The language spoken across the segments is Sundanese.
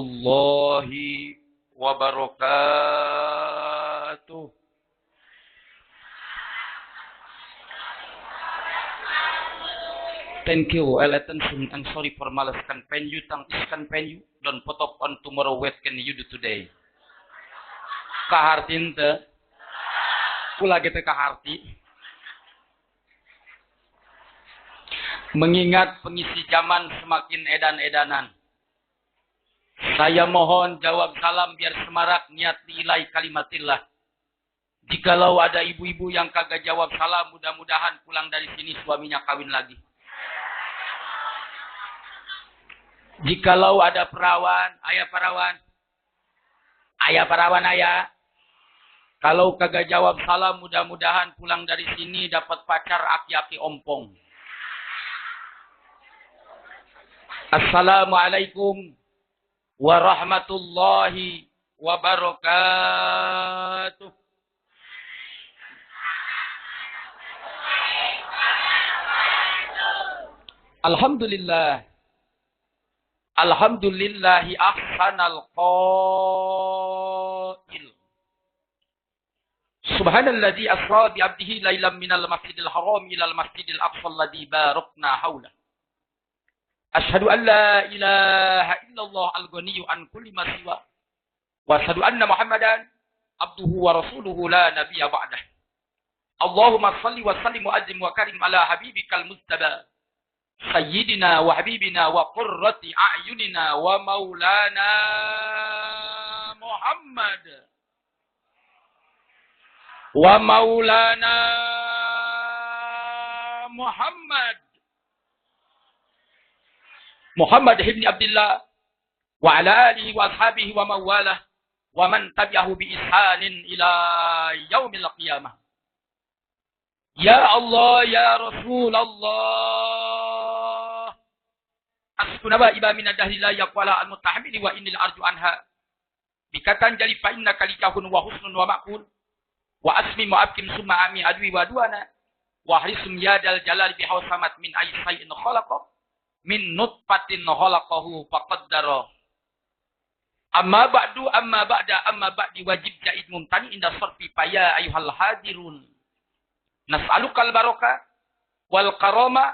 warahmatullahi wabarakatuh. Thank you all attention and sorry for males can pen you, tang is can pen you. Don't put up on tomorrow what can you do today. Kaharti ente. Kula gitu kaharti. Mengingat pengisi zaman semakin edan-edanan. Saya mohon jawab salam biar semarak niat nilai kalimatillah. Jikalau ada ibu-ibu yang kagak jawab salam, mudah-mudahan pulang dari sini suaminya kawin lagi. Jikalau ada perawan, ayah perawan. Ayah perawan ayah. Kalau kagak jawab salam, mudah-mudahan pulang dari sini dapat pacar aki-aki ompong. Assalamualaikum warahmatullahi wabarakatuh. Alhamdulillah. Alhamdulillahi ahsanal qail. Subhanalladzi asra bi 'abdihi lailan minal masjidil haram ilal masjidil aqsa alladzi barakna haulah. Asyhadu an la ilaha illallah al-ghaniyyu an kulli ma siwa. Wa asyhadu anna Muhammadan abduhu wa rasuluhu la nabiyya ba'dah. Allahumma shalli wa sallim wa azim wa karim ala habibikal mustaba. Sayyidina wa habibina wa qurrati a'yunina wa maulana Muhammad. Wa maulana Muhammad. Muhammad ibn Abdullah wa ala alihi wa ashabihi wa mawalah wa man tabi'ahu bi ihsanin ila yaumil qiyamah. Ya Allah ya Rasulullah. Askunaba iba min ad-dahri la yaqwala al-mutahmili wa innil arju anha. Bikatan jali fa innaka likahun wa husnun wa ma'qul wa asmi mu'abkim summa ami adwi wa duana wa harisum yadal jalal bi hawsamat min ay shay'in khalaqa min nutfatin khalaqahu faqaddara. Amma ba'du amma ba'da amma ba'di wajib ja'id mumtani inda sarfi faya ayuhal hadirun. Nas'alukal baraka wal karama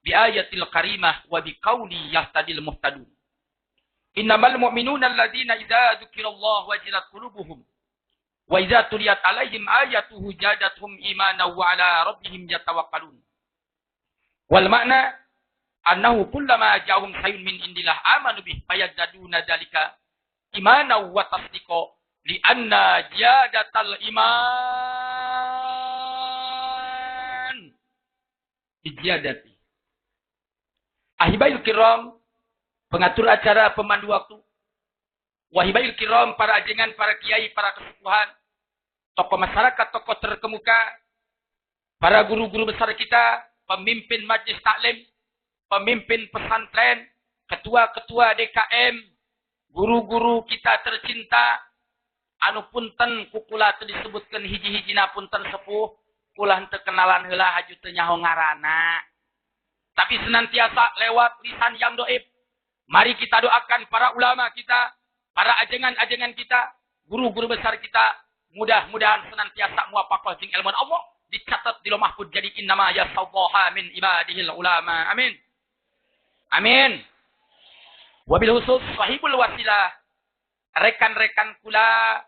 bi ayatil karimah wa bi qawli yahtadil muhtadun. Innamal mu'minuna alladzina idza dzukirallahu wajilat qulubuhum wa idza tuliyat alaihim ayatuhu jadathum imanan wa ala rabbihim yatawakkalun. Wal ma'na annahu kullama ja'ahum sayyun min indillah amanu bih fayazdaduna dzalika imanan wa tasdiqa li anna ziyadatal iman bijiyadati. Ahibail kiram, pengatur acara, pemandu waktu. Wahibail kiram, para ajengan, para kiai, para kesepuhan, tokoh masyarakat, tokoh terkemuka, para guru-guru besar kita, pemimpin majlis taklim, pemimpin pesantren, ketua-ketua DKM, guru-guru kita tercinta, anu punten kukula teu disebutkeun hiji-hijina punten sepuh, kula henteu kenalan heula haju teu nyaho ngaranna. Tapi senantiasa lewat lisan yang doib. Mari kita doakan para ulama kita, para ajengan-ajengan kita, guru-guru besar kita, mudah-mudahan senantiasa muwafaqah jeung ilmu Allah, dicatat di Lauh Mahfuz jadi innama yasallaha min ibadihil ulama. Amin. Amin. Wabil khusus sahibul wasilah, rekan-rekan kula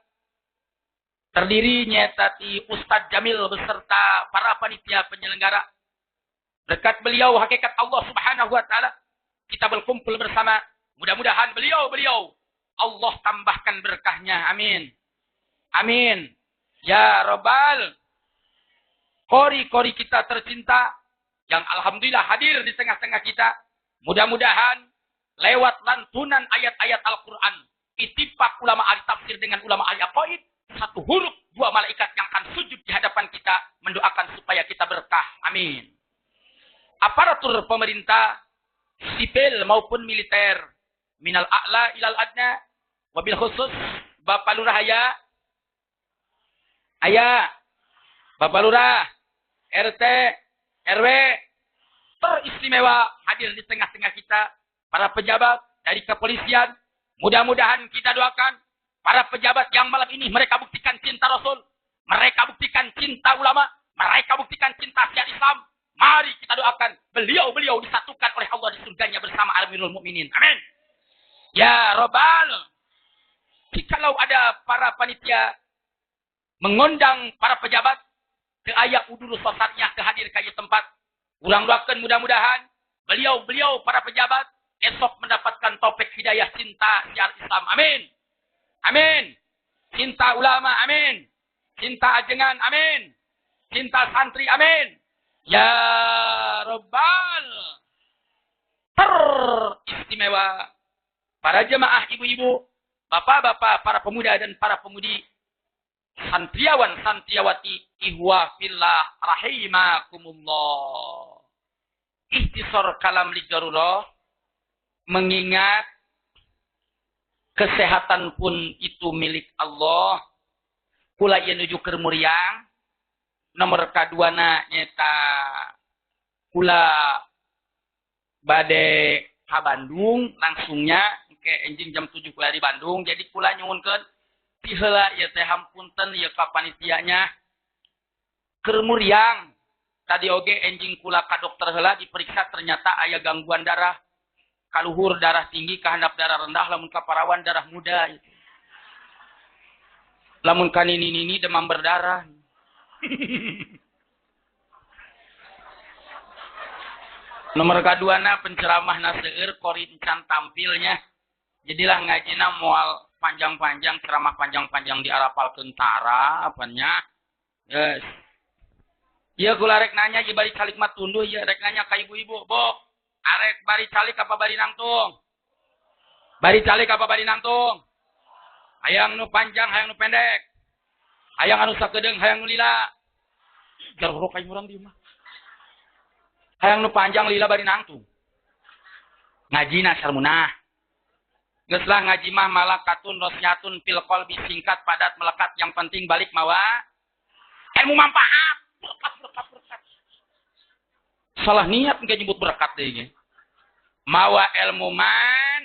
terdiri nyata ti Ustadz Jamil beserta para panitia penyelenggara. Berkat beliau hakikat Allah Subhanahu wa taala kita berkumpul bersama. Mudah-mudahan beliau-beliau Allah tambahkan berkahnya. Amin. Amin. Ya Rabbal. Kori-kori kita tercinta yang alhamdulillah hadir di tengah-tengah kita. Mudah-mudahan lewat lantunan ayat-ayat Al-Quran, ittifaq ulama ahli tafsir dengan ulama ahli aqaid, satu huruf dua malaikat yang akan sujud di hadapan kita mendoakan supaya kita berkah. Amin. Aparatur pemerintah sipil maupun militer, minal a'la ilal adna, wabil khusus Bapak Lurah ayah, ayah, Bapak Lurah, RT, RW, teristimewa hadir di tengah-tengah kita, para pejabat dari kepolisian, Mudah-mudahan kita doakan para pejabat yang malam ini mereka buktikan cinta Rasul, mereka buktikan cinta ulama, mereka buktikan cinta syiar Islam. Mari kita doakan beliau-beliau disatukan oleh Allah di surganya bersama Amirul Mukminin. Amin. Ya Robbal. Jikalau ada para panitia mengundang para pejabat ke ayat uduru sosarnya ke hadir ke tempat, urang doakan mudah-mudahan beliau-beliau para pejabat esok mendapatkan taufik hidayah cinta syiar Islam. Amin. Amin. Cinta ulama, amin. Cinta ajengan, amin. Cinta santri, amin. Ya Robbal. Teristimewa para jemaah ibu-ibu, bapak-bapak, para pemuda dan para pemudi, santriawan santriawati, ihwa fillah rahimakumullah. Ikhtisar kalam li darurah, mengingat kesehatan pun itu milik Allah. Kula ieu nuju keur muriang. Nomor kaduana nyeta kula bade ka Bandung langsungnya ke enjing jam 7 kula di Bandung. Jadi kula nyuhunkeun ti heula ieu teh hampunten ieu ka panitianya keur muriang. Tadi oge enjing kula ka dokter heula diperiksa ternyata aya gangguan darah. Kaluhur darah tinggi, kahandap darah rendah, lamun kaparawan darah muda. Lamun kanini-nini demam berdarah. Nomor kaduana penceramahna seueur korincan tampilnya. Jadilah ngajina moal panjang-panjang, ceramah panjang-panjang di arapal kentara apanya. Yes. Ieu kula rek nanya ieu bari calik mah tunduh ieu rek nanya ka ibu-ibu, Bo. Arek bari calik apa bari nangtung? Bari calik apa bari nangtung? Hayang nu panjang, hayang nu pendek. Hayang anu sakedeung, hayang nu lila. Jarorok aing urang di mah. Hayang nu panjang lila bari nangtung. Ngajina sarmunah. Geus lah ngaji mah malakatun rosnyatun fil qalbi, singkat padat melekat, yang penting balik mawa ilmu manfaat. Berkat berkat berkat. Salah niat engke nyebut berkat deui ge. Mawa ilmu manfaat.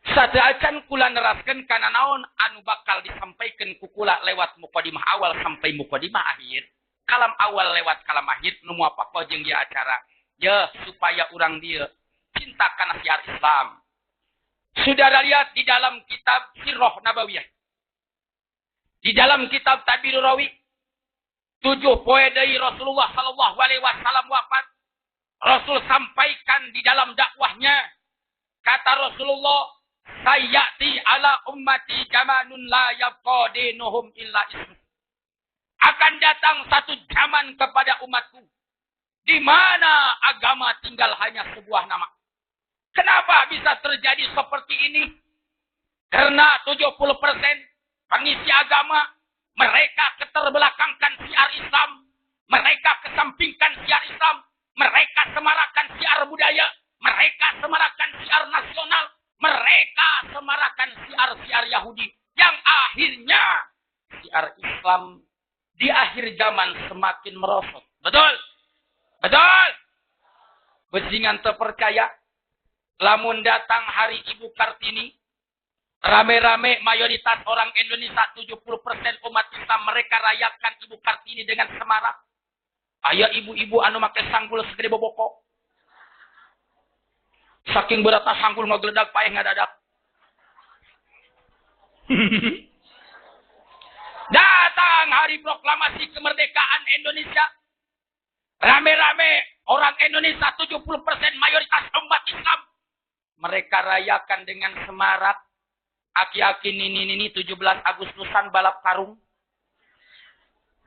Sadaacan kula neraskeun kana naon anu bakal disampaikan ku kula lewat mukadimah awal sampai mukadimah akhir. Kalam awal lewat kalam akhir nu muwafaqah jeung ieu acara. Yeuh supaya urang dieu cinta kana syiar Islam. Saudara lihat di dalam kitab Sirah Nabawiyah. Di dalam kitab Tabirur Rawi, 7 poe deui Rasulullah sallallahu alaihi wasallam wafat. Rasul sampaikan di dalam dakwahnya, kata Rasulullah, sayati ala ummati zamanun la yabqa dinuhum illa ismu. Akan datang satu zaman kepada umatku di mana agama tinggal hanya sebuah nama. Kenapa bisa terjadi seperti ini? Karena 70% pengisi agama mereka keterbelakangkan syiar Islam, mereka kesampingkan syiar Islam, mereka semarakan syiar budaya, mereka semarakan syiar nasional, mereka semarakan syiar-syiar Yahudi, yang akhirnya syiar Islam di akhir zaman semakin merosot. Betul? Betul? Bajingan terpercaya, lamun datang hari Ibu Kartini, rame-rame mayoritas orang Indonesia 70% umat Islam mereka rayakan Ibu Kartini dengan semarak. Aya ibu-ibu anu make sanggul segede boboko. Saking beratna sanggul ngageledag paeh ngadadak. Datang hari proklamasi kemerdekaan Indonesia. Rame-rame orang Indonesia 70% mayoritas umat Islam mereka rayakan dengan semarak. Aki-aki nini-nini 17 Agustusan balap karung.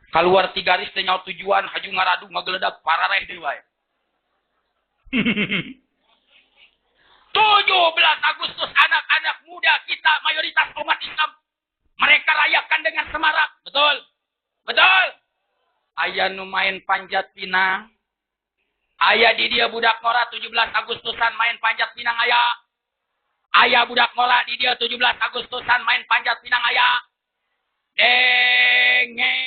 Keluar tiga garis teh nyaho tujuan haju ngaradu ngageledag parareh deui wae. 17 Agustus anak-anak muda kita mayoritas umat Islam mereka rayakan dengan semarak. Betul? Betul? Aya nu main panjat pinang. Aya di dia budak ngora 17 Agustusan main panjat pinang aya. Aya budak ngora di dia 17 Agustusan main panjat pinang aya. Denge.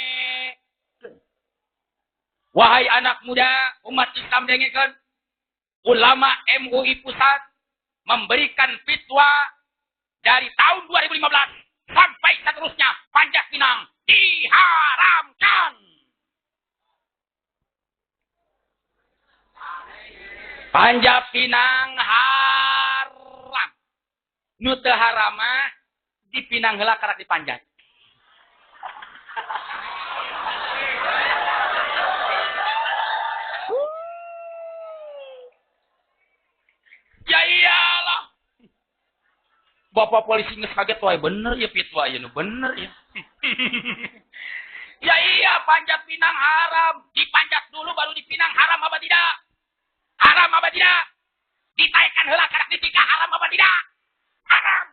Wahai anak muda umat Islam dengekeun. Ulama MUI Pusat memberikan fatwa dari tahun 2015 sampai seterusnya panjat pinang diharamkan. Panjat pinang haram. Nu teu haram mah dipinang heula karak dipanjat. Ya iyalah. Bapak polisi geus kaget wae, bener ya pitwa ieu nu bener ya. Ya iya, panjat pinang haram. Dipanjat dulu baru dipinang, haram apa tidak? Haram apa tidak? Ditaekan heula karak ditikah, haram apa tidak? Haram.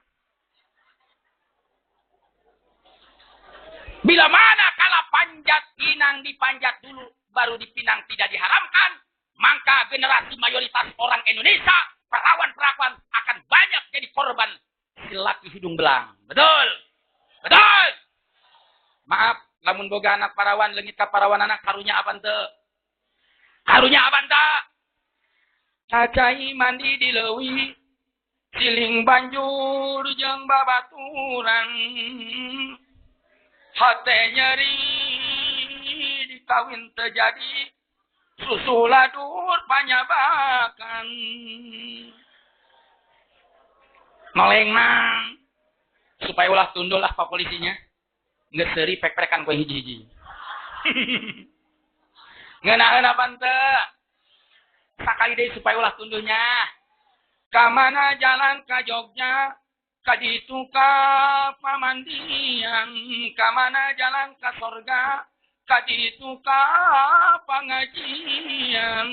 Bila mana kala panjat pinang dipanjat dulu baru dipinang tidak diharamkan, maka generasi mayoritas orang Indonesia, perawan-perawan akan banyak jadi korban si laki hidung belang. Betul? Betul? Maaf, lamun boga anak parawan leungit ka parawan anak karunya apa teu? Karunya apa teu? Cacai mandi di leuwi, siling banjur jeung babaturan. Hate nyeri dikawin terjadi, susu ladur panyabakan. Noleng nang supaya ulah tundul lah pak polisinya. Nggak seri pek-pekan kue hiji-hiji. Ngeunaheun apa teu? Sakali deui supaya ulah tunduhnya. Kamana jalan ka Jogja, ka ditu ka pamandian, kamana jalan ka sorga, ka ditu ka pengajian.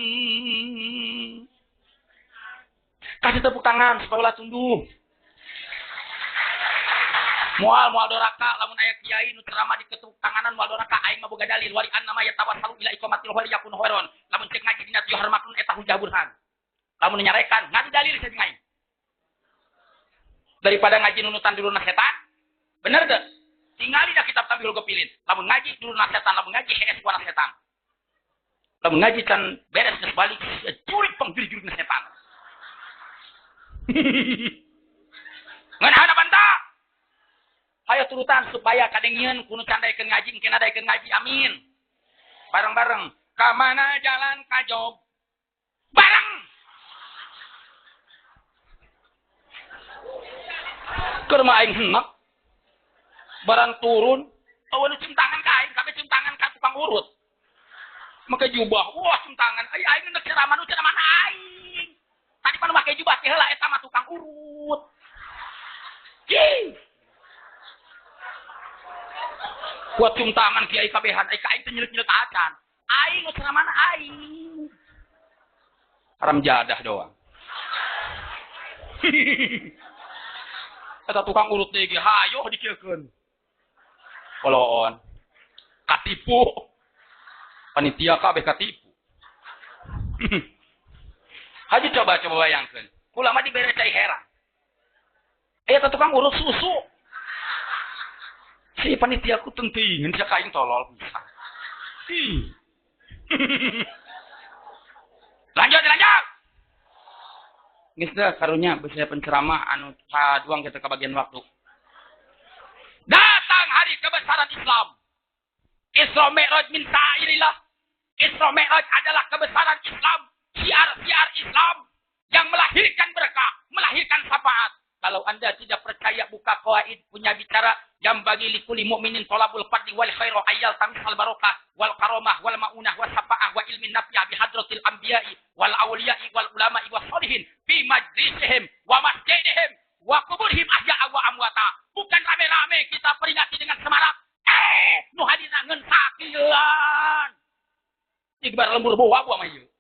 Kasih tepuk tangan supaya ulah tunduh. Moal moal doraka lamun aya kiai nu ceramah diketepuk tanganan moal doraka, aing mah boga dalil wali annama yatawassalu ila iqamatil khairi yakun khairon. Lamun cek ngaji dina tujuh harmakun eta hujah burhan. Lamun nyarekan ngadu dalil saja aing. Daripada ngaji nunutan duruna setan. Bener teu? Tingali dah kitab Tambihul Ghafilin. Lamun ngaji duruna setan, lamun ngaji hees kuana setan. Lamun ngaji can beres geus balik jurig pangjuri-jurigna setan. Ngeunah bantah. Ayo turutan supaya kadengieun kudu can daekeun ngaji, engke daekeun ngaji, amin. Bareng-bareng, ka mana jalan ka Jog? Bareng. Keur mah aing henek. Barang turun, eueuh nu cium tangan ka aing, kabeh cium tangan ka tukang urut. Make jubah, wah cium tangan. Ai aing neuk ceramah nu ceramah aing. Tadi mah nu make jubah teh heula eta mah tukang urut. Cing. Kuat cium tangan kiai kabehan, ai ka aing teh nyelek-nyelek acan. Aing nu ceramah aing. Haram jadah doang. Eta tukang urut deui ge hayoh dikieukeun. Koloon. Katipu. Panitia kabeh katipu. Haji coba bayangkeun. Kula mah dibere cai heran. Eta tukang urut susu. Si panitia ku teuing sia ka aing tolol pisan. Lanjut, lanjut. Geus teh karunya beusia penceramah anu kaduang kita kebagian waktu. Datang hari kebesaran Islam. Isra Mi'raj min sa'irillah. Isra Mi'raj adalah kebesaran Islam, syiar-syiar Islam yang melahirkan berkah, melahirkan syafaat. Kalau Anda tidak percaya, buka qawaid punya bicara yang bagi likuli mukminin talabul fadli wal khairu ayyal tamsal barokah wal karomah wal maunah was syafaah wa ilmin nafi'ah bi hadratil anbiya'i wal awliya'i wal ulama'i was sholihin fi majlisihim wa masjidihim wa kuburihim ahya'a wa amwata. Bukan rame-rame kita peringati dengan semarak. Nu hadirna ngeun sakieuan. Ieu lembur bawa buah mah ieu.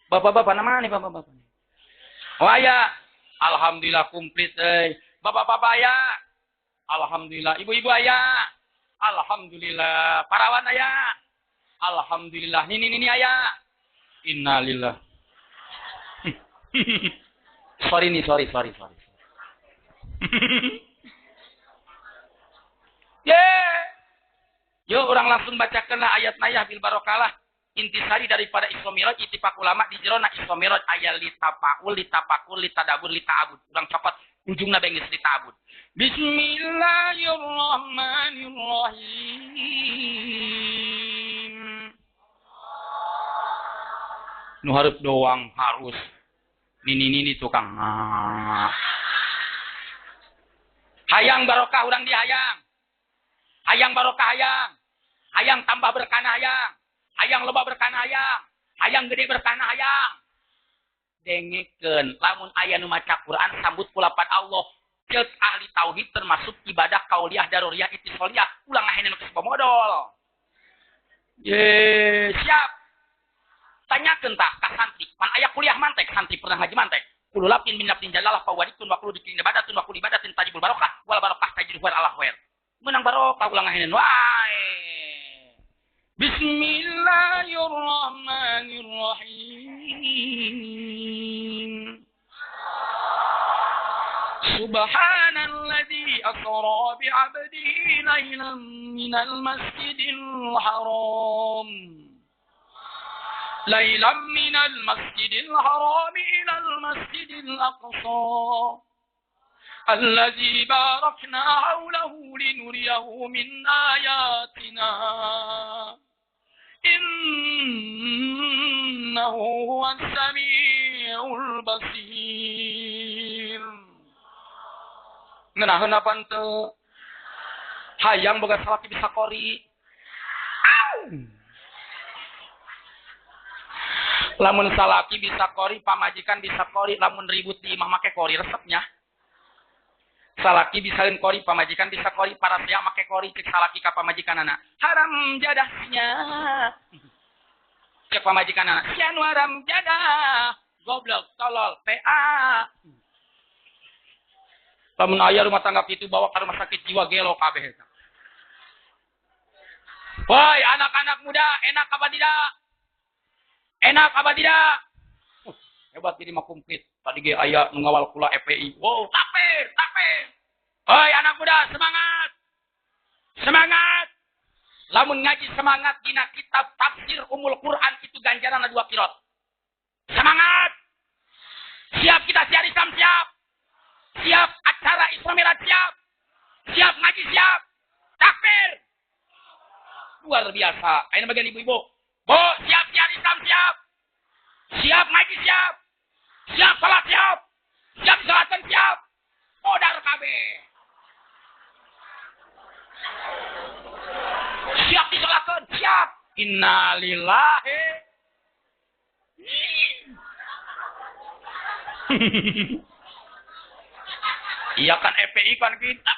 Bapak-bapak nama nih bapak-bapak. Oh aya. Alhamdulillah komplit euy. Bapak-bapak aya. Alhamdulillah. Ibu-ibu aya. Alhamdulillah. Parawan aya. Alhamdulillah. Nini-nini aya. Innalillah. Sorry nih, sorry. Yeah. Yuk orang langsung bacakanlah ayat nayah bil barokalah. Intisari daripada Isra Mi'raj ittifaq ulama di jerona Isra Mi'raj aya litafaul, litafakul, litadabur, litaabud. Urang copot ujungna bae geus litaabud. Bismillahirrahmanirrahim. Nu hareup doang harus nini-nini tukang. Hayang barokah urang di hayang. Hayang barokah hayang. Hayang tambah berkana hayang. Hayang loba berkana hayang. Hayang gede berkana hayang. Dengekeun lamun aya nu maca Quran sambut ku lapan Allah. Ceuk ahli tauhid termasuk ibadah kauliyah daruriyah ittisaliyah. Ulah ngahene nu geus modol. Ye, siap. Tanyakeun tah ka santri, pan aya kuliah mantek, santri pernah ngaji mantek. Kullu lafdin min lafdin jalalah fa warikun wa kullu dikrin ibadatun wa kullu ibadatin tajibul barokah wal barokah tajibul Allah khair. Menang barokah ulah ngahene wae. Bismillahirrahmanirrahim. Subhanalladzi asra bi'abdihi lailan minal masjidil haram. Lailan minal masjidil haram ilal masjidil aqsa. Alladzi barakna hawlahu linuriyahu min ayatina. Innahu huwas samiul basir. Ngeunaheun apaan teu? Hayang boga salaki bisa kori. Au. Lamun salaki bisa kori, pamajikan bisa kori, lamun ribut di imah make kori resepnya. Salaki bisaeun kori, pamajikan bisa kori, para sia make kori cek salaki ka pamajikanana. Haram jadahnya. Cek pamajikanana, sia nu haram jadah. Goblok, tolol, PA. Lamun aya rumah tangga kitu bawa ka rumah sakit jiwa gelo kabeh eta. Woi, anak-anak muda, enak apa tidak? Enak apa tidak? Hebat ini mah komplit. Tadi ge aya nu ngawal kula EPI. Wow, takbir, takbir. Hoi anak muda, semangat. Semangat. Lamun ngaji semangat dina kitab tafsir Ummul Quran itu ganjaran 2 kirot. Semangat. Siap kita siar Islam siap. Siap acara Isra Mi'raj siap. Siap ngaji siap. Takbir. Luar biasa. Ayeuna bagian ibu-ibu. Bo, siap siar Islam siap. Siap ngaji siap. Siap salat siap. Siap salatan siap. Modar kabeh. Siap disolatkeun, siap. Innalillahi. Iya kan EPI kan kita.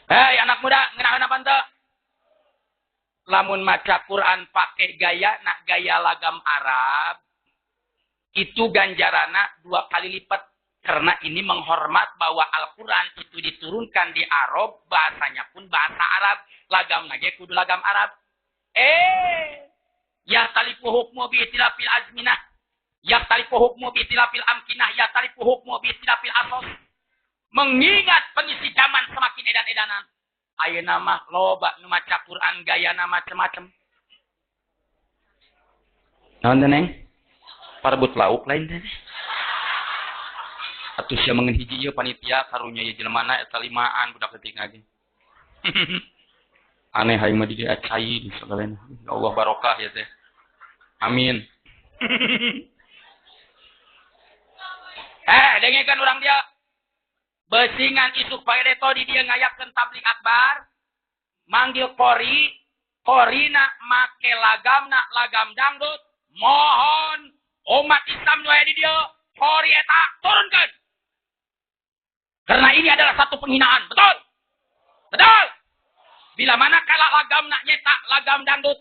Hei anak muda, ngeunaheun apaan teu? Lamun maca Quran pakai gaya nak gaya lagam Arab itu ganjarana 2 kali lipat karena ini menghormat bahwa Al-Quran itu diturunkan di Arab, bahasanya pun bahasa Arab, lagam lagi kudu lagam Arab. Ya talifu hukmu bi ikhtilafil azminah, ya talifu hukmu bi ikhtilafil amkinah, ya talifu hukmu bi ikhtilafil asos. Mengingat pengisi zaman semakin edan-edanan. Ayeuna mah loba nu maca Quran gayana macem-macem. Naon teh Neng? Parebut lauk lain teh. Atuh sia mangeun hiji ieu panitia karunya ieu jelemana eta limaan budak leutik ge. Aneh hayang mah di dieu cai di sagalana. Ya Allah barokah ya teh. Amin. Dengekeun urang dia. Besingan isuk paedeto di dia ngayakeun tabligh akbar, manggil kori, korina make lagamna lagam dangdut, mohon umat Islam nu aya di dieu, kori eta turunkeun. Karena ini adalah satu penghinaan, betul? Betul. Bila mana kala lagamna nyeta lagam dangdut,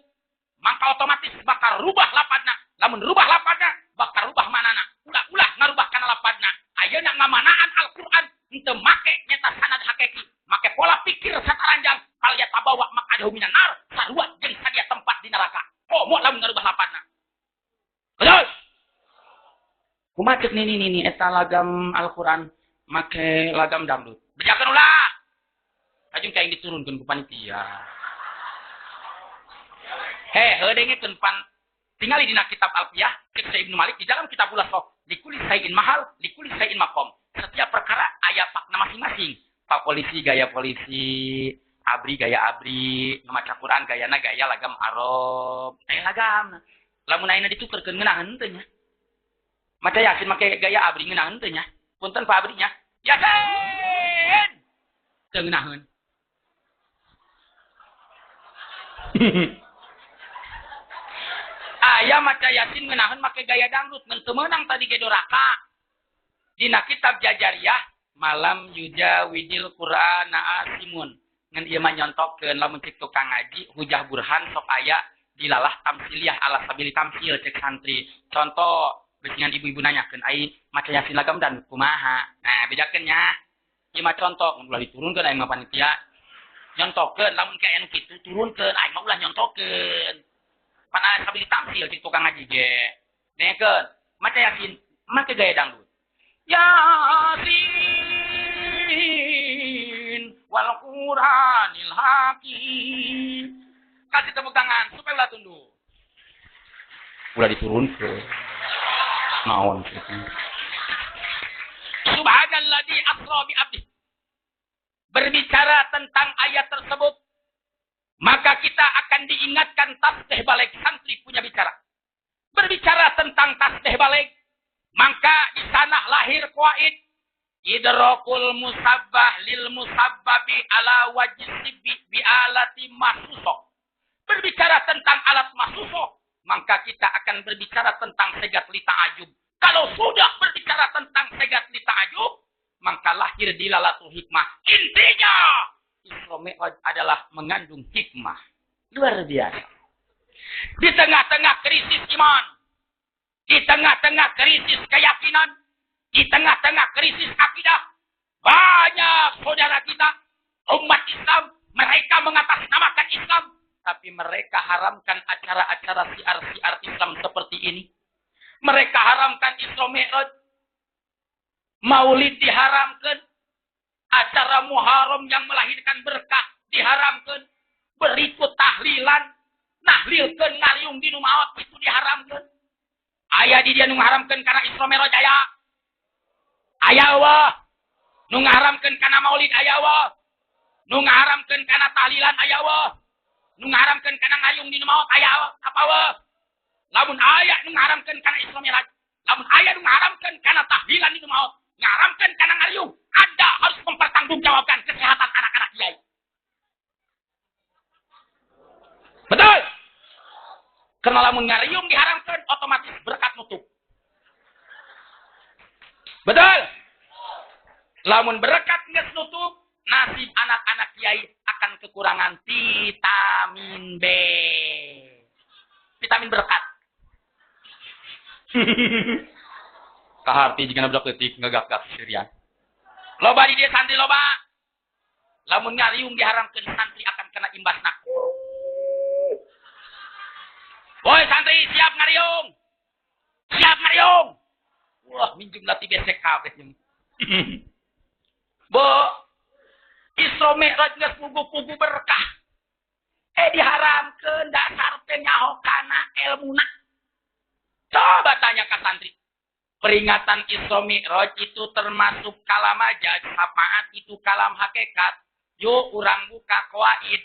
maka otomatis bakal rubah lapadna. Lamun rubah lapadna, bakal rubah manana. Ulah-ulah ngarubah kana lapadna. Ayeuna ngamanaan Al-Qur'an henteu make nyeta sanad hakiki, make pola pikir sataranjang kal yatabawa maq'adahu minan nar, sarua jeung sadia tempat di neraka. Komo lamun ngarubah lapadna. Betul? Kumaha ceuk nini eta lagam Al-Qur'an make lagam dangdut. Bejakeun ulah. Kajung kayak diturunkeun ku panitia. Heh, heudengekeun pan tingali dina kitab Alfiyah cek Ibnu Malik di dalam kitab Ulasah, likuli sayin mahal, likuli sayin makom. Setiap perkara aya pakna masing-masing. Pak polisi gaya polisi, abri gaya abri, maca Quran gayana gaya lagam Arab. Aya lagam. Lamun ayeuna ditukerkeun ngeunaheun teu nya. Maca Yasin make gaya abri ngeunaheun teu nya. Punten Pak abrinya. Yasin! Teu ngeunaheun. Aya maca Yasin ngeunaheun make gaya dangdut, ngan teu meunang tadi ge doraka. Dina kitab Jajariyah malam yujawidil Qur'ana asimun. Ngan ieu mah nyontokeun lamun cek tukang ngaji hujah burhan sok aya dilalah tamsiliyah ala sabili tamsil cek santri. Contoh beusingan ibu-ibu nanyakeun ai maca Yasin lagam dan kumaha. Nah, bedakeun nya. Ieu mah contoh mun ulah diturunkeun aing mah panitia. Nyontokeun lamun ka aya nu kitu turunkeun aing mah ulah nyontokeun. Pan ala sabili tamsil cek tukang ngaji ge. Dengekeun maca Yasin make gaya dangdut. Yasin wal Qur'anil Hakim. Kasih tepuk tangan supaya ulah tunduk. Ulah diturunkeun. Naon kitu. Subhanalladzi asra bi 'abdihi. Berbicara tentang ayat tersebut, maka kita akan diingatkan tasbih balik santri punya bicara. Berbicara tentang tasbih balik, maka di sana lahir qaid idrakul musabbah lil musabbabi ala wajhi bi alati mahsuso. Berbicara tentang alat mahsuso, maka kita akan berbicara tentang segat li ta'ajub. Kalau sudah berbicara tentang segat li ta'ajub, maka lahir dilalatul hikmah. Intinya Isra Mi'raj adalah mengandung hikmah. Luar biasa. Di tengah-tengah krisis iman, di tengah-tengah krisis keyakinan, di tengah-tengah krisis akidah, banyak saudara kita, umat Islam, mereka mengatasnamakan Islam, tapi mereka haramkan acara-acara siar-siar Islam seperti ini. Mereka haramkan Isra Mi'raj, Maulid diharamkan, acara Muharram yang melahirkan berkah diharamkan, berikut tahlilan, nahlilkeun ngariung di nu maot itu diharamkan. Aya di dia nu ngaharamkeun kana Isra Mi'raj aya. Aya wah. Nu ngaharamkeun kana Maulid aya wah. Nu ngaharamkeun kana tahlilan aya wah. Nu ngaharamkeun kana ngariung di nu maot aya apa wah. Lamun aya nu ngaharamkeun kana Isra Mi'raj, lamun aya nu ngaharamkeun kana tahlilan di nu maot, ngaharamkeun kana ngariung, Anda harus mempertanggungjawabkan kesehatan anak-anak kiai. Betul? Karena lamun ngariung diharamkan, otomatis berkat nutup. Betul? Lamun berkat geus nutup, nasib anak-anak kiai akan kekurangan vitamin B. Vitamin berkat. Kaharti jika budak leutik ngagak-gak sirian. Loba di dia santri loba. Lamun ngariung diharamkeun santri akan kena imbasna. Woi santri siap ngariung. Siap ngariung. Wah minjem latih besek kabeh jeung. Bo Isra Mi'raj geus pugu-pugu berkah. Diharamkeun dasar teh nyaho kana elmuna. Coba tanya ke santri. Peringatan Isra Mi'raj itu termasuk kalam majaz, syafaat itu kalam hakikat. Yuk urang buka qawaid.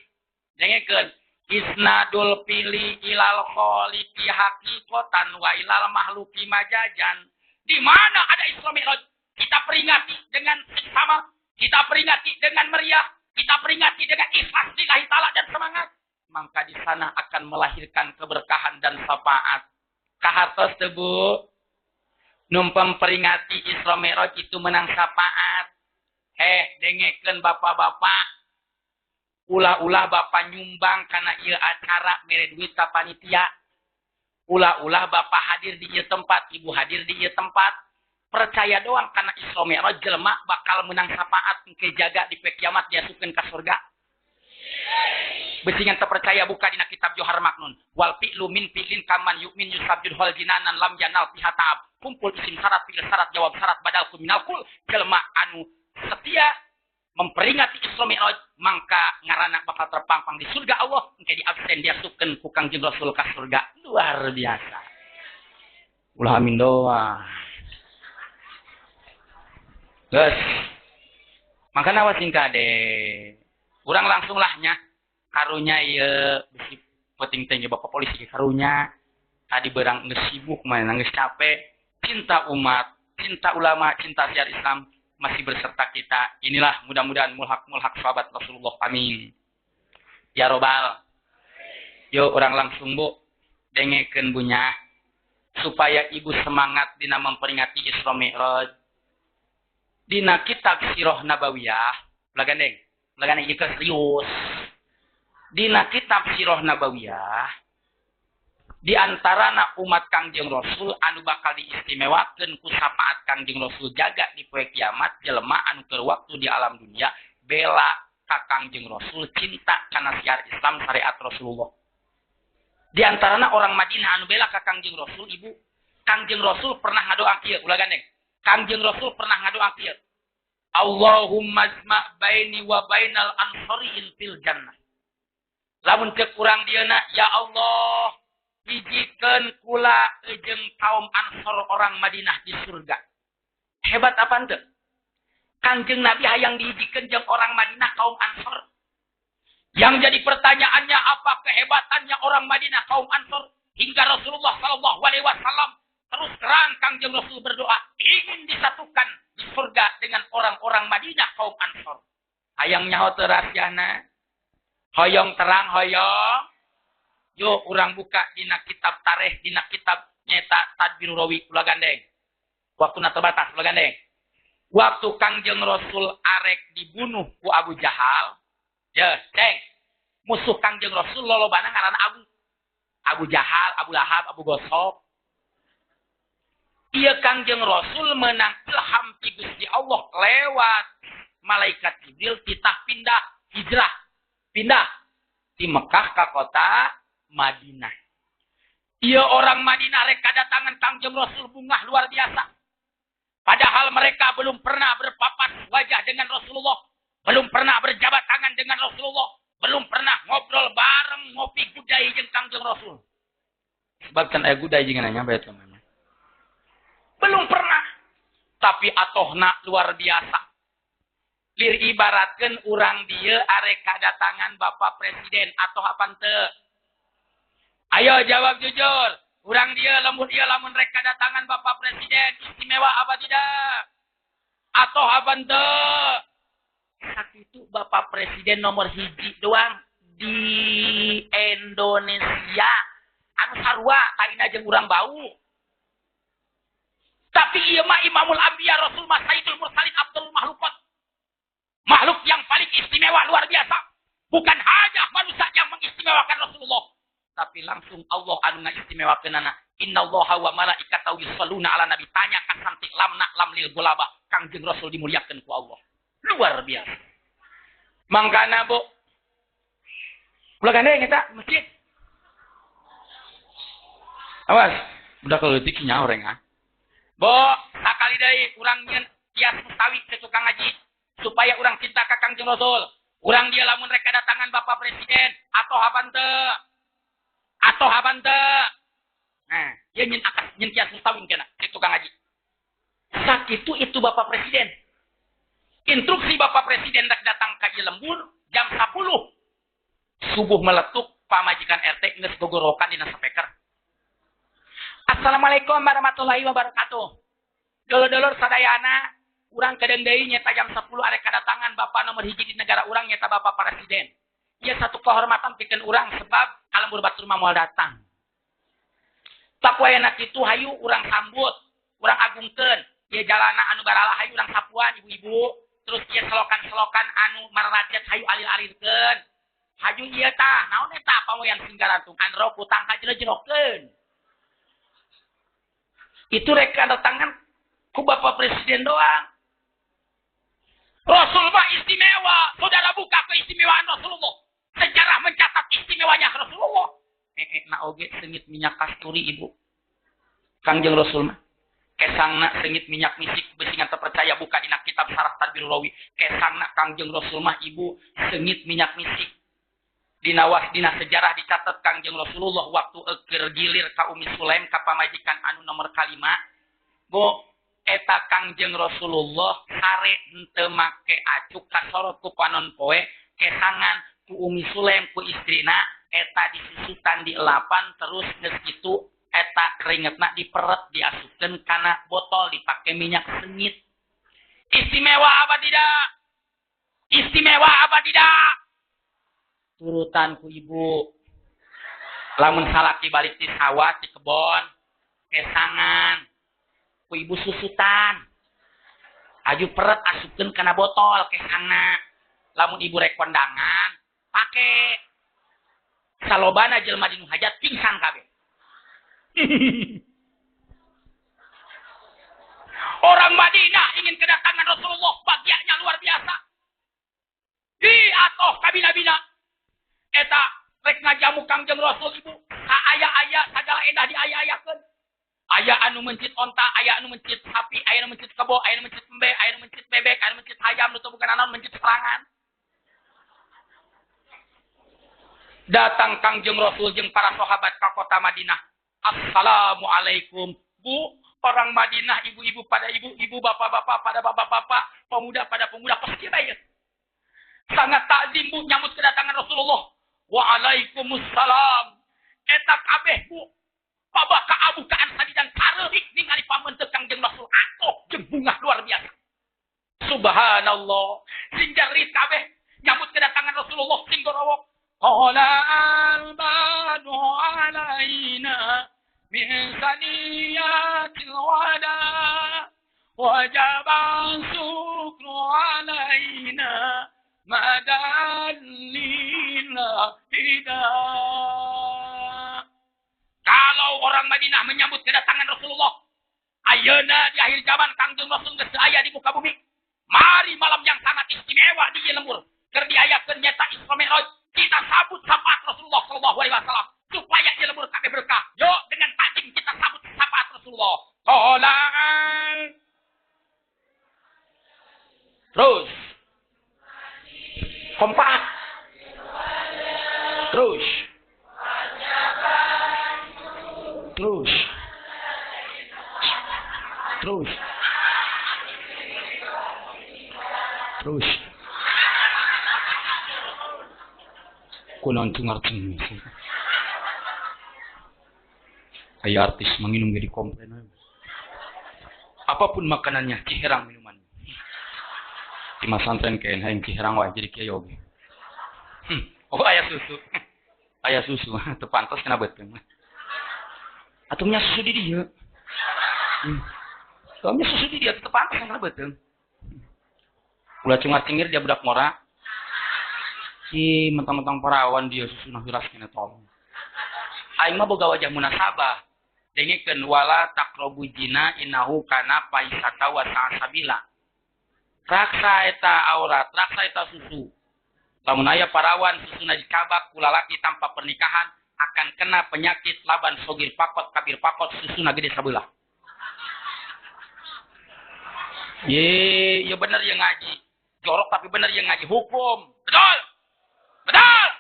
Dengekeun. Isnadul pili ilal kholiqi haqiqatan wa ilal mahluki majajan. Di mana ada Isra Mi'raj, kita peringati dengan seksama, kita peringati dengan meriah, kita peringati dengan ikhlas lillahi ta'ala dan semangat. Maka di sana akan melahirkan keberkahan dan syafaat. Kahartos teu Bu? Numpang peringati Isra Mi'raj itu menang syafaat. Dengekeun bapak-bapak. Ulah-ulah bapak nyumbang karena ieu acara mere duit ka panitia. Ulah-ulah bapak hadir di ieu tempat, ibu hadir di ieu tempat. Percaya doang karena Isra Mi'raj jelema bakal menang syafaat engke jaga di pe kiamat diasupkeun ka surga. Beusingan terpercaya buka dina kitab Johar Maknun. Wal fi'lu min fi'lin kaman yu'min yusabjud hol jinanan lam yanal fiha ta'ab. Kumpul isim syarat fi'il syarat jawab syarat badal ku minal kul. Jelema anu setia Memperingati Isra Mi'raj mangka ngaranna bakal terpampang di surga Allah engke di absen diasupkeun ku Kangjeng Rasul ka surga. Luar biasa. Ulah amin doa. Geus. Mangkana awas sing kade. Urang langsung lah nya. Karunya ieu bisi penting teh bapak polisi karunya. Tadi berang geus sibuk mah geus capek. Cinta umat, cinta ulama, cinta syiar Islam masih berserta kita. Inilah mudah-mudahan mulhak-mulhak sahabat Rasulullah. Amin. Ya robbal. Yo orang langsung bu dengekeun bunya supaya ibu semangat dina memperingati Isra Mi'raj. Dina kitab Sirah Nabawiyah, ulah gandeng ieu serius. Dina kitab Sirah Nabawiyah di antarana umat Kangjeng Rasul anu bakal diistimewakeun ku syafaat Kangjeng Rasul jaga di poe kiamat jelema anu keur waktu di alam dunia bela ka Kangjeng Rasul cinta kana syiar Islam syariat Rasulullah. Di antarana orang Madinah anu bela ka Kangjeng Rasul ibu, Kangjeng Rasul pernah ngadoa kieu ulah gandeng. Kangjeng Rasul pernah ngadoa kieu. Allahumma jma' baini wa bainal ansariin fil jannah. Lamun cek urang dieuna ya Allah hijikeun kula jeung kaum Ansor orang Madinah di surga. Hebat apa henteu? Kangjeng Nabi hayang dihijikeun jeung orang Madinah kaum Ansor. Yang jadi pertanyaannya apa kehebatannya orang Madinah kaum Ansor hingga Rasulullah sallallahu alaihi wasallam terus terang Kangjeng Rasul berdoa ingin disatukan di surga dengan orang-orang Madinah kaum Ansor. Hayang nyaho teu rahasiana? Hoyong terang hoyong. Yo urang buka dina kitab tarikh, dina kitab nyeta Tadbirur Rawi ulah gandeng. Waktuna terbatas ulah gandeng. Waktu Kangjeng Rasul arek dibunuh ku Abu Jahal, ya, ceng. Musuh Kangjeng Rasul lolobana ngaranna Abu Jahal, Abu Lahab, Abu Gosok. Ieu Kangjeng Rasul menang ilham ti Gusti Allah lewat malaikat Jibril titah pindah hijrah. Pindah di Mekah ke kota Madinah. Ia orang Madinah rek kedatangan Kangjeng Rasul bungah luar biasa. Padahal mereka belum pernah berpapas wajah dengan Rasulullah, belum pernah berjabat tangan dengan Rasulullah, belum pernah ngobrol bareng ngopi gudai jeung Kangjeng Rasul. Sebab kan aya gudai jeung nanya bae teman. Belum pernah. Tapi atohna luar biasa. Lir ibaratkeun urang dieu arek kadatangan Bapak Presiden atau apa teu? Ayo jawab jujur. Urang dia lembut dia lamun rek kadatangan Bapak Presiden istimewa apa tidak? Atau apa teu? Sakitu Bapak Presiden nomor hiji doang di Indonesia. Anu sarua taina jeung urang bau. Tapi ieu mah Imamul Anbiya Rasul mah Sayyidul Mursalin Abdul Makhluqat. Makhluk yang paling istimewa luar biasa. Bukan hanya manusia yang mengistimewakan Rasulullah, tapi langsung Allah anu ngaistimewakeunana. Innallaha wa malaikatahu yusholluna ala nabi. Tanya ka santi lamna lamlil gulabah. Kangjeng Rasul dimuliakeun ku Allah. Luar biasa. Mangkana bu. Ulah gandeng eta masjid. Awas, budak leutik nya urang ah. Bo, sakali deui urang nyieun kias mustawi ke tukang ngaji supaya urang cinta ka Kangjeng Rasul. Urang dia lamun rek kedatangan Bapak Presiden atau apa teu? Atau apa teu? Nah, ieu nyin akas nyin kias mustawi kena ke tukang ngaji. Sakitu itu Bapak Presiden. Instruksi Bapak Presiden rek datang ka ieu lembur jam 10. Subuh meletuk pamajikan RT geus gogorokan dina speaker. Assalamualaikum warahmatullahi wabarakatuh. Dulur-dulur sadayana, urang kedeung deui nyeta jam 10 arek kadatangan Bapak nomor hiji di negara urang nyeta Bapak Presiden. Ieu satu kehormatan pikeun urang sebab kalembur batur mah moal datang. Tapoena kitu hayu urang sambut, urang agungkeun. Ieu jalana anu baralah hayu urang sapuan ibu-ibu, terus ieu selokan-selokan anu mararacet hayu alir-alirkeun. Hayu ieu tah, naon eta pamoyan singgarantung anro kutang ka jero-jerokeun. Itu rek kedatangan ku Bapak Presiden doang. Rasul mah istimewa. Saudara buka keistimewaan Rasulullah. Sejarah mencatat istimewanya Rasulullah. Na oge sengit minyak kasturi ibu. Kangjeng Rasul mah. Kesangna sengit minyak misik besingan terpercaya buka dina kitab Syarah Tadbir Rawi. Kesangna Kangjeng Rasul mah ibu sengit minyak misik. Dina dina sejarah dicatat Kangjeng Rasulullah waktu keur gilir ka Umi Sulaim ka pamajikan anu nomor kalima. Bu eta Kangjeng Rasulullah sare henteu make acuk kasorot ku panon poe kesangan ku Umi Sulaim ku istrina eta disusutan di elapan terus geus kitu eta keringetna diperet diasupkeun kana botol dipake minyak sengit. Istimewa apa tidak? Istimewa apa tidak? Turutan ku ibu. Lamun salaki balik di sawah di kebon kesangan ku ibu susutan. Aju peret asupkeun kana botol kesangna. Lamun ibu rek kondangan pake. Salobana jelema dinu hajat pingsan kabeh. Orang Madinah ingin kedatangan Rasulullah, bahagianya luar biasa. Di atoh kabina-bina eta rek ngajamu Kangjeng Rasul ibu, aya-aya sagala endah diaya-ayakeun. Aya anu mencit onta, aya anu mencit sapi, aya anu mencit kebo, aya anu mencit embe, aya anu mencit bebek, aya anu mencit hayam, nu teu bukan naon mencit serangan. Datang Kangjeng Rasul jeung para sahabat ka kota Madinah. Assalamualaikum bu, orang Madinah, ibu-ibu pada ibu-ibu, bapak-bapak pada bapak-bapak, pemuda pada pemuda, pasti baik. Sangat takzim bu nyambut kedatangan Rasulullah. Waalaikumsalam. Eta kabeh bu, babak kaabukaan tadi dan kareurik ningali pamenteuk Kangjeng Rasul atoh jeung bungah luar biasa. Subhanallah. Sing jerit kabeh nyambut kedatangan Rasulullah sing gorowok. Qala al-badu alaina min saniyatil wada wajaba syukru alaina madalila hida. Kalau orang Madinah menyambut kedatangan Rasulullah, ayeuna di akhir zaman Kangjeng Rasul geus aya di muka bumi. Mari malam yang sangat istimewa di lembur keur diayakeun nyata Isra Mi'raj. Kita sambut syafaat Rasulullah sallallahu alaihi wasallam supaya di lembur kabeh berkah. Yuk dengan takjim kita sambut syafaat Rasulullah. Tolaan. Terus. Kompak. Terus. Terus. Terus. Terus. Kunaon cengar cengir. Kayak artis menginum jadi komplain. Apapun makanannya, ciherang minumannya. Di masantren kain hayang ciherang wae jadi kiai oge. Oh aya susu. Aya susu, teu pantes kana beuteung. Atuh nya susu di dieu. Atuh susu di dieu teu pantes kana beuteung. Ulah cengar cengir dia budak ngora. Si mentang-mentang parawan dia susunah wiras kena tolong. Aing mah boga wajah munasabah. Dengekeun wala taqrabu zina innahu kana fahisata wa sa'a sabila. Raksa eta aurat, raksa eta susu. Lamun aya parawan susuna dikabak ku lalaki tanpa pernikahan akan kena penyakit laban sogir pakot kabir pakot susuna gede sabelah. Ye, ya bener ya ngaji. Jorok tapi bener ya ngaji hukum. Betul. Betul.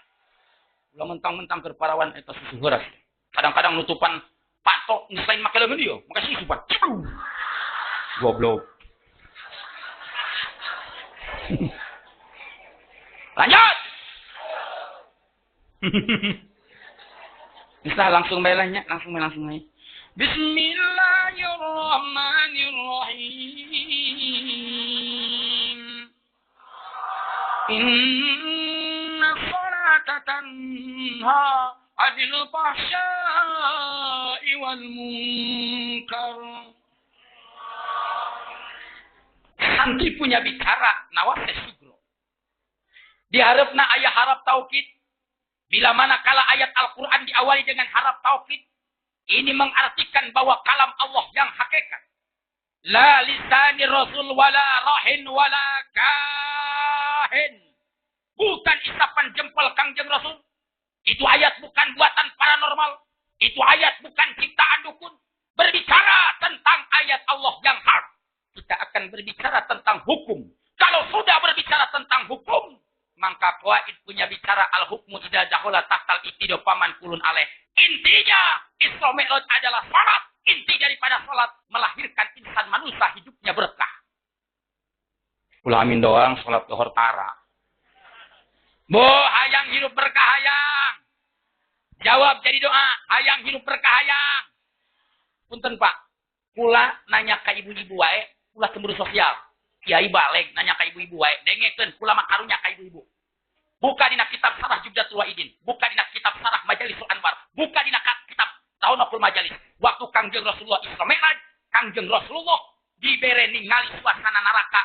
Ulah mentang-mentang keur parawan eta susu heuras. Kadang-kadang nutupan patok selain make leungeun ieu, make susu pan. Goblok. Lanjut. Bisa langsung bae nya, langsung bae. Bismillahirrahmanirrahim. Inna salata tanha 'anil fahsya'i wal munkar. Santri punya bicara nawase sugro. Diharapna ayah harap taukid. Bila mana kala ayat Al-Quran diawali dengan harap taukid, ini mengartikan bahwa kalam Allah yang hakikat. La lisani rasul wala rahin wala kahin. Bukan isapan jempol Kangjeng Rasul. Itu ayat bukan buatan paranormal. Itu ayat bukan ciptaan dukun. Berbicara tentang ayat Allah yang hak, kita akan berbicara tentang hukum. Kalau sudah berbicara tentang hukum, maka qawaid punya bicara al-hukmu idza dakhala tahtal ibtido paman kulun alaih. Intinya Isra Mi'raj adalah salat. Inti daripada salat melahirkan insan manusia hidupnya berkah. Ulah amin doang salat lohor tara. Bo hayang hidup berkah hayang. Jawab jadi doa, hayang hidup berkah hayang. Punten Pak, kula nanya ka ibu-ibu wae, kula cemburu sosial. Kiai balik nanya ka ibu-ibu wae, dengekeun kula mah karunya ka ibu-ibu. Buka dina kitab Sarah Jubdatul Waidin, buka dina kitab Sarah Majalisul Anwar, buka dina kitab Taunakul Majalis. Waktu Kangjeng Rasulullah Isra Mi'raj, Kangjeng Rasulullah dibere ningali suasana neraka.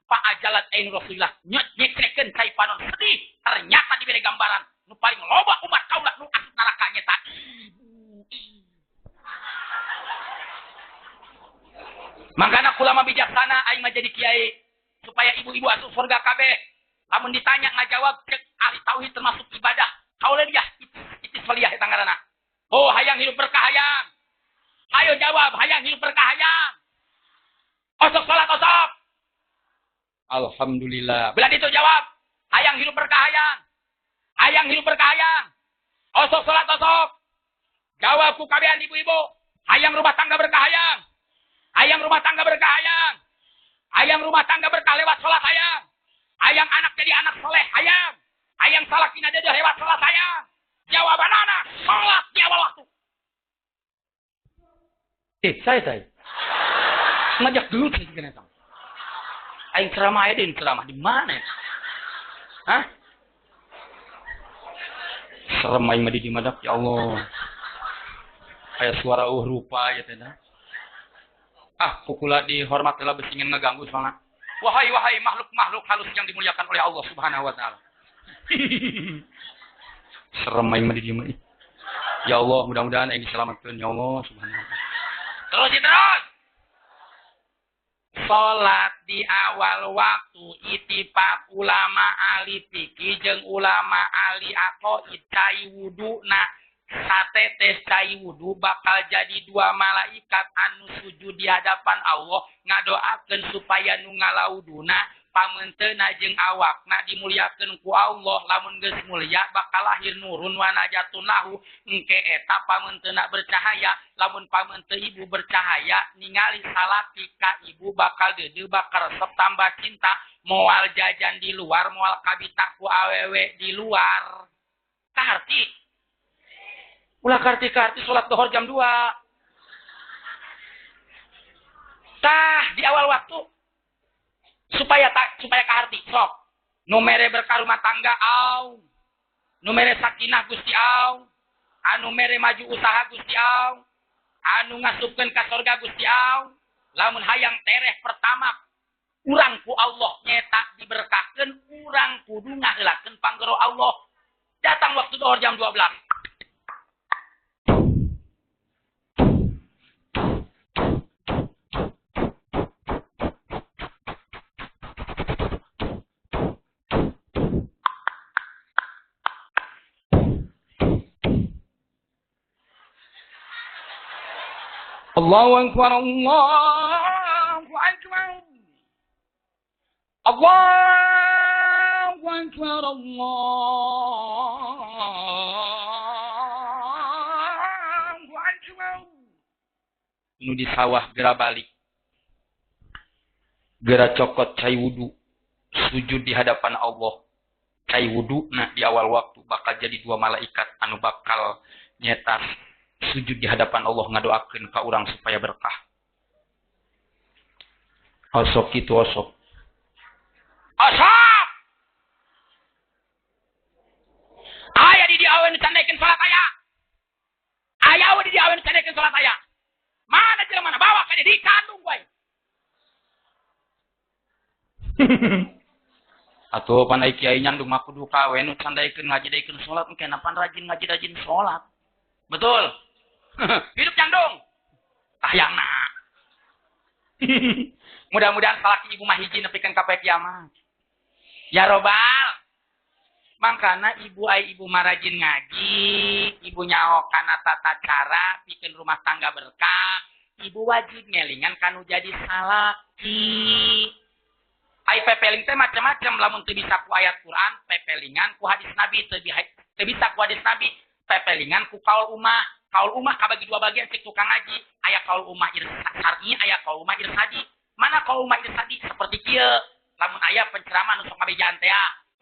Pak ajalat ain Rasulullah nyekrekeun cai panon sedih, ternyata dibere gambaran nu paling loba umat kaula nu asup neraka nyeta ibu. Makana kula mah bijaksana aing mah jadi kiai supaya ibu-ibu asup surga kabeh. Lamun ditanya ngajawab cek ahli tauhid termasuk ibadah. Kauliyah itisfaliyah eta ngaranna. Oh hayang hidup berkah hayang. Ayo jawab hayang hidup berkah hayang. Osok salat osok. Alhamdulillah. Bila itu jawab hayang hidup berkah hayang. Hayang hidup berkah hayang. Osok salat osok. Jawab ku kabehan ibu-ibu. Hayang rumah tangga berkah hayang. Hayang rumah tangga berkah hayang. Hayang rumah tangga berkah lewat salat hayang. Hayang anak jadi anak soleh hayang. Hayang salakina dedeh lewat salat hayang. Jawaban anak salat di awal waktu. Saya ngajak dulu sih kena tang. Aing ceramah aja din ceramah di mana ya? Hah? Serem aing mah di madak ya Allah. Kayak suara rupa ya teh. Ah, pukula dihormat lah besingin ngeganggu soalnya. Wahai wahai makhluk-makhluk halus yang dimuliakan oleh Allah Subhanahu wa taala. Serem aing mah di dieu mah. Ya Allah, mudah-mudahan aing diselamatkeun ya Allah Subhanahu wa taala. Terus terus. Salat di awal waktu ittifaq ulama ahli fikih jeung ulama ahli aqaid cai wuduna satetes cai wudu bakal jadi dua malaikat anu sujud di hadapan Allah ngadoakeun supaya nu ngalawuduna pamenteuna jeung awakna dimuliakeun ku Allah. Lamun geus mulia bakal lahir nurun wa najatun lahu engke eta pamenteuna bercahaya. Lamun pamente ibu bercahaya ningali salaki ka ibu bakal deudeuh bakal resep tambah cinta moal jajan di luar moal kabita ku awewe di luar. Kaharti ulah karti-karti salat dohor jam 2. Tah di awal waktu supaya supaya kaharti sok. Nu mere berkah rumah tangga au. Nu mere sakinah Gusti au. Anu mere maju usaha Gusti au. Anu ngasupkeun ka sorga Gusti au. Lamun hayang tereh pertama urang ku Allah nyeta diberkahkeun urang kudu ngaheulakeun panggero Allah. Datang waktu dohor jam 12. Allahu Akbar, Allahu Akbar. Allahu Akbar, Allahu Akbar. Nu di sawah gera balik. Gera cokot cai wudu. Sujud di hadapan Allah. Cai wudu nah di awal waktu bakal jadi dua malaikat anu bakal nyetas sujud di hadapan Allah ngadoakeun ka urang supaya berkah. Osok itu osok. Osok! Aya di diawen candaikeun salat aya. Aya di diawen candaikeun salat aya. Mana jelema mana bawa ka di kandung wae. Atuh pan ai kiai nyandung mah kudu kawe nu candaikeun ngaji daikeun salat engke pan rajin ngaji rajin salat. Betul. Hidup nyandung. Kahayangna. Mudah-mudahan salaki ibu mah hiji nepikeun ka poe kiamat. Ya robbal. Mangkana ibu ai ibu mah rajin ngaji, ibu nyaho kana tata cara pikeun rumah tangga berkah, Ibu wajib ngelingan kanu jadi salaki. Ai pepeling teh macam-macam lamun teu bisa ku ayat Quran, pepelingan ku hadis Nabi, teu bisa ku hadis Nabi, pepelingan ku kaul umah. Kaul umah kabagi dua bagian cek tukang ngaji, aya kaul umah irsari, aya kaul umah irsadi. Mana kaul umah irsadi seperti kieu. Lamun aya penceramah nu sok ngabejaan teh,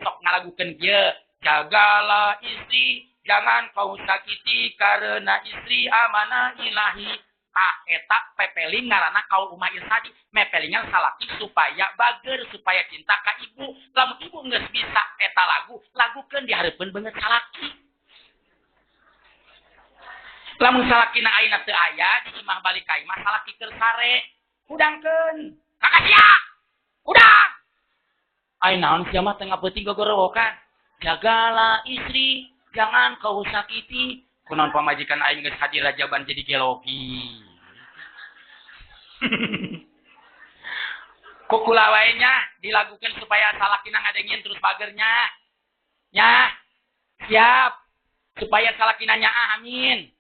sok ngalagukeun kieu, jagalah istri, jangan kau sakiti karena istri amanah ilahi. Tah eta pepeling ngaranna kaul umah irsadi, mepelingan salaki supaya bager, supaya cinta ka ibu. Lamun ibu geus bisa eta lagu, lagukeun di hareupeun beungeut salaki. Lamun salakina ayeuna teu aya di imah balik ka imah salaki keur sare, hudangkeun. Kakak sia. Hudang. Ai naon sia mah tengah peuting gogorowokan. Jagalah istri, jangan kau sakiti. Kunaon pamajikan aing geus hadir rajaban jadi geloki. Kukula wae nya dilagukeun supaya salakina ngadengin terus bagernya. Nya. Siap. Supaya salakina nyaah amin.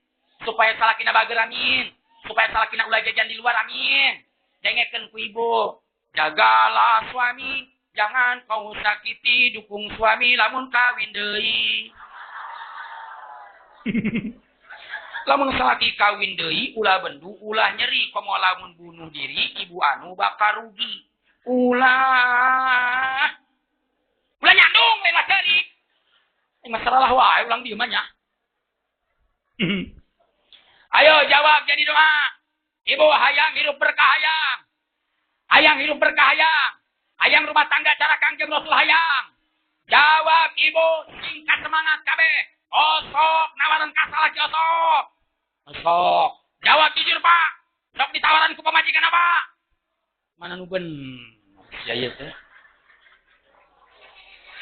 Supaya salakina bager amin. Supaya salakina ulah jajan di luar amin. Dengekeun ku ibu. Jagalah suami, jangan kau sakiti, dukung suami lamun kawin deui. Lamun salaki kawin deui ulah bendu ulah nyeri, komo lamun bunuh diri ibu anu bakal rugi. Ulah ulah nyandung lain lah cari. Masalah wae ulang dieu mah nya. Ayo jawab jadi doa. Ibu hayang hidup berkah hayang. Hayang hidup berkah hayang. Hayang rumah tangga cara Kangjeng Rasul hayang. Jawab ibu singkat semangat kabeh. Osok nawaran ka salaki osok. Osok. Jawab jujur Pak. Sok ditawaran ku pamajikan apa? Mana nu bener? Sia ieu teh.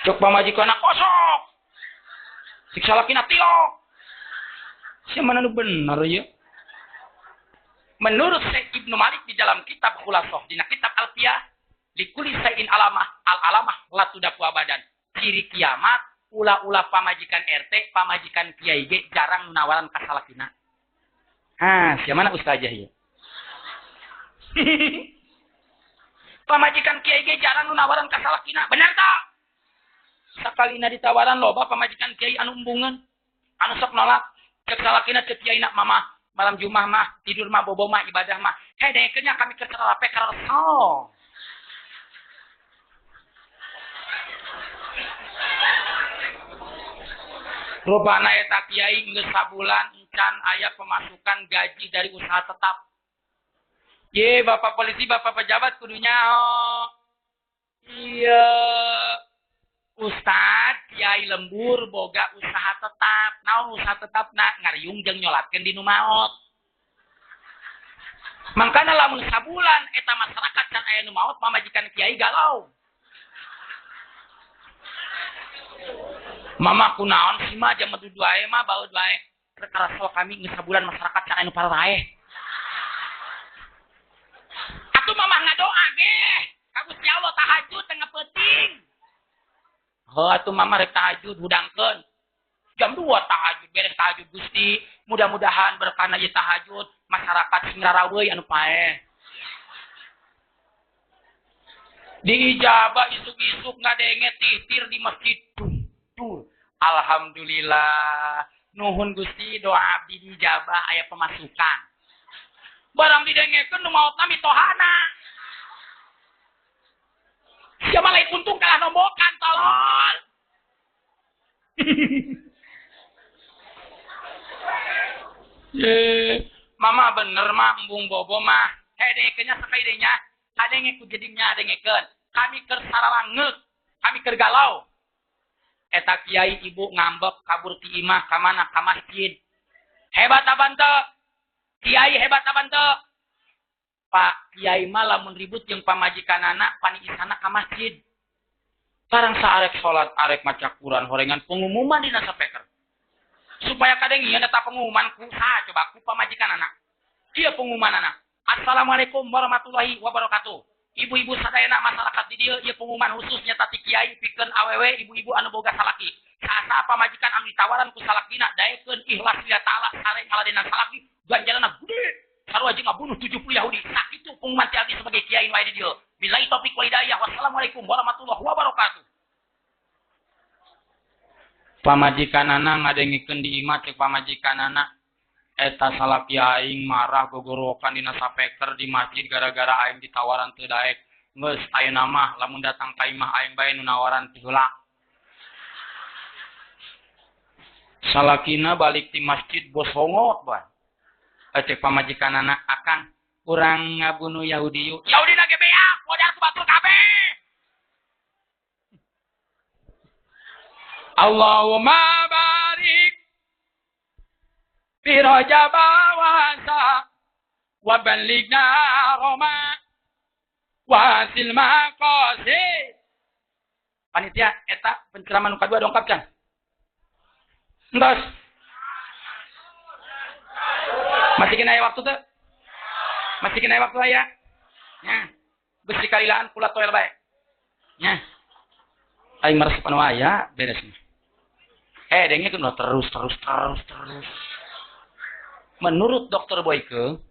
Sok pamajikan osok. Sik salakina tilok. Sia mana nu bener ieu? Menurut Syekh Ibnu Malik di dalam kitab Khulasoh, dina kitab Alfiyah, likuli sayin alamah, al alamah latudaku abadan. Ciri kiamat, ulah-ulah pamajikan RT, pamajikan kiai ge jarang nawaran ka salakina. Ha, sia mana ustazah ieu? Pamajikan kiai ge jarang nawaran ka salakina. Benar tak? Sakalina ditawaran loba pamajikan kiai anu embungeun, anu sok nolak. Cek salakina cek kiai nak mama malam Jumat mah tidur mah bobo mah ibadah mah. Hei dengekeun kami keur sarape karaso. Rupana eta kiai geus sabulan encan aya pemasukan gaji dari usaha tetap. Ye bapak polisi, bapak pejabat kudu nyaho. Iya. Ustad kiai lembur boga usaha tetap. Naon usaha tetap na ngariung jeung nyolatkeun di nu maot. Mangkana lamun sabulan eta masyarakat can aya nu maot pamajikan kiai galau. Mama kunaon sih mah jam 2 wae mah baud wae. Rek karaso kami geus sabulan masyarakat can aya nu pararaeh. Atuh mama ngadoa ge. Ka Gusti Allah tahajud tengah peuting. Heuh atuh mama rek tahajud hudangkeun. Jam 2 tahajud beres tahajud Gusti, mudah-mudahan berkahna ieu tahajud masyarakat sing raraweui anu paeh. Diijabah isuk-isuk ngadenge titir di masjid. Tuh, alhamdulillah. Nuhun Gusti doa abdi diijabah aya pemasukan. Barang didengekeun nu maotna mitohana. Sia mah lain untung kalah nombokan tolol. Ye, mama bener mah embung bobo mah. Hede nya sakali nya. Kadenge ku jadinya dengekeun. Kami keur saralangeuk, kami keur galau. Eta kiai ibu ngambek kabur ti imah ka mana ka masjid. Hebat aban teu? Kiai hebat aban teu? Pak kiai mah lamun ribut jeung pamajikanana paniisana ka masjid. Barang saarek salat arek maca Quran horengan pengumuman dina speaker. Supaya kadengieun eta pengumuman ku saha coba ku pamajikanana. Ieu pengumumanana. Assalamualaikum warahmatullahi wabarakatuh. Ibu-ibu sadayana masyarakat di dieu ieu pengumuman khusus nyata ti kiai pikeun awewe ibu-ibu anu boga salaki. Saasa pamajikan anu ditawaran ku salakina daekeun ikhlas lillahi taala sare ngaladenan salaki ganjaranna gede. Sarua jeung ngabunuh 70 Yahudi. Sakitu pengumuman ti abdi sebagai kiai nu aya di dieu. Billahi taufik wal hidayah. Wassalamualaikum warahmatullahi wabarakatuh. Pamajikanana ngadengikeun di imah cek pamajikanana eta salaki aing marah gogorowokan dina sapeker di masjid gara-gara aing ditawaran teu daek. Geus ayeuna mah lamun datang ka imah aing bae nu nawaran ti heula. Salakina balik ti masjid bosongot bae. Cek pamajikanana akang urang ngabunuh Yahudi yuk. Yahudi na ge beak, modal ku batur kabeh. Allahumma barik fi Rajab wa sa wa ballighna Roma wa sil maqasid. Panitia eta penceramah nu kadua dongkap can. Entos. Masih kena aya waktu teu? Masih kena aya waktu aya? Nya. Geus dikalilaan kula toel bae. Nya. Aing maresepan aya beres mah. Dengekeun ulah terus terus terus terus. Menurut Dr. Boyke,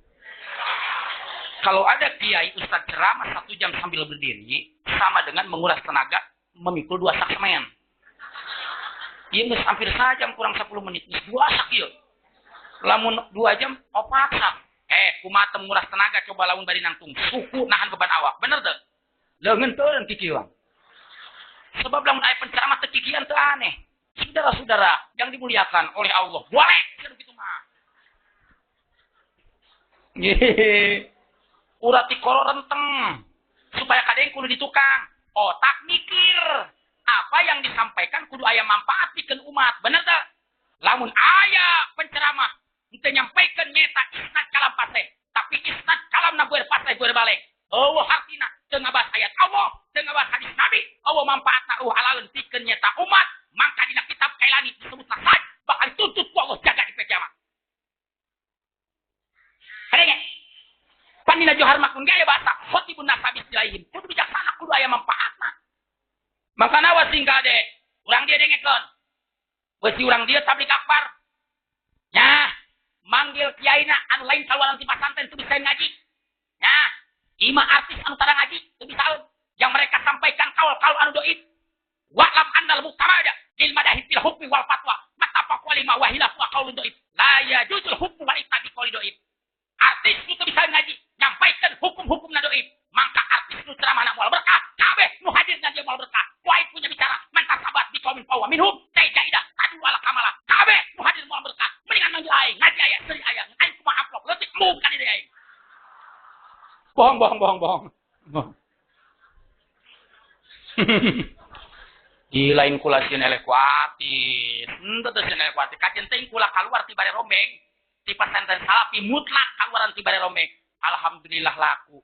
kalau ada kiai ustaz ceramah 1 jam sambil berdiri, sama dengan menguras tenaga memikul 2 sak semen. Ieu geus hampir sajam kurang 10 menit, geus 2 sak ieu. Lamun 2 jam 4 sak. Kumaha teu menguras tenaga coba lamun bari nangtung suku nahan beban awak. Bener teu? Leungeun teureun kikieuan. Sebab lamun aya penceramah teu kikieuan teu aneh. Saudara-saudara yang dimuliakan oleh Allah, boleh kitu mah. Urat tikoro renteng supaya kadang kudu di tukang otak mikir apa yang disampaikan kudu aya manfaat pikeun umat, bener teu? Lamun aya penceramah henteu nyampaikeun nyeta isnad kalam paseh, tapi isnad kalam na guer paseh guer balik. Eueuh hartina teu ngabahas ayat Allah, teu ngabahas hadis Nabi, eueuh manfaatna eueuh alaeun pikeun nyeta umat, mangka dina kitab Kailani disebut nasaj bakal dituntut ku Allah jaga di kiamat. Kadenge Pandina Johar Makmun ge aya bahasa khotibun nasabi silaihim, kudu bijaksana, kudu aya manfaatna. Makana wasing kade, urang dia dengekeun. Wesi urang dia tablik akbar. Nya, manggil kiaina anu lain kaluaran ti pasantren teu bisa ngaji. Nya, ima artis anu tara ngaji teu bisa. Yang mereka sampaikan kaul-kaul anu doib. Wa'lam annal muqtamada lil madahib fil hukmi wal fatwa mattafaqu lima wa hilafu qaulun doib. La yajuzul hukmu wal ittadi qauli doib. Artis nu teu bisa ngaji nyampaikan hukum-hukum na doib. Mangka artis nu ceramahna moal berkah, kabeh nu hadir na dia moal berkah. Wae punya bicara, man tasabat bi qaumin fa huwa minhum, tajaidah tadu ala kamala. Kabeh nu hadir moal berkah. Mendingan manggil aing, ngaji aya, seuri aya, aing kumaha amplop, leutik mung ka diri aing. Bohong, bohong, bohong, bohong. Bohong. Di lain kula sieun eleh ku artis. Henteu teu sieun eleh ku artis. Kajen teuing kula kaluar ti bare rombeng. Ti pasantren salafi mutlak kaluaran ti bare rombeng. Alhamdulillah laku.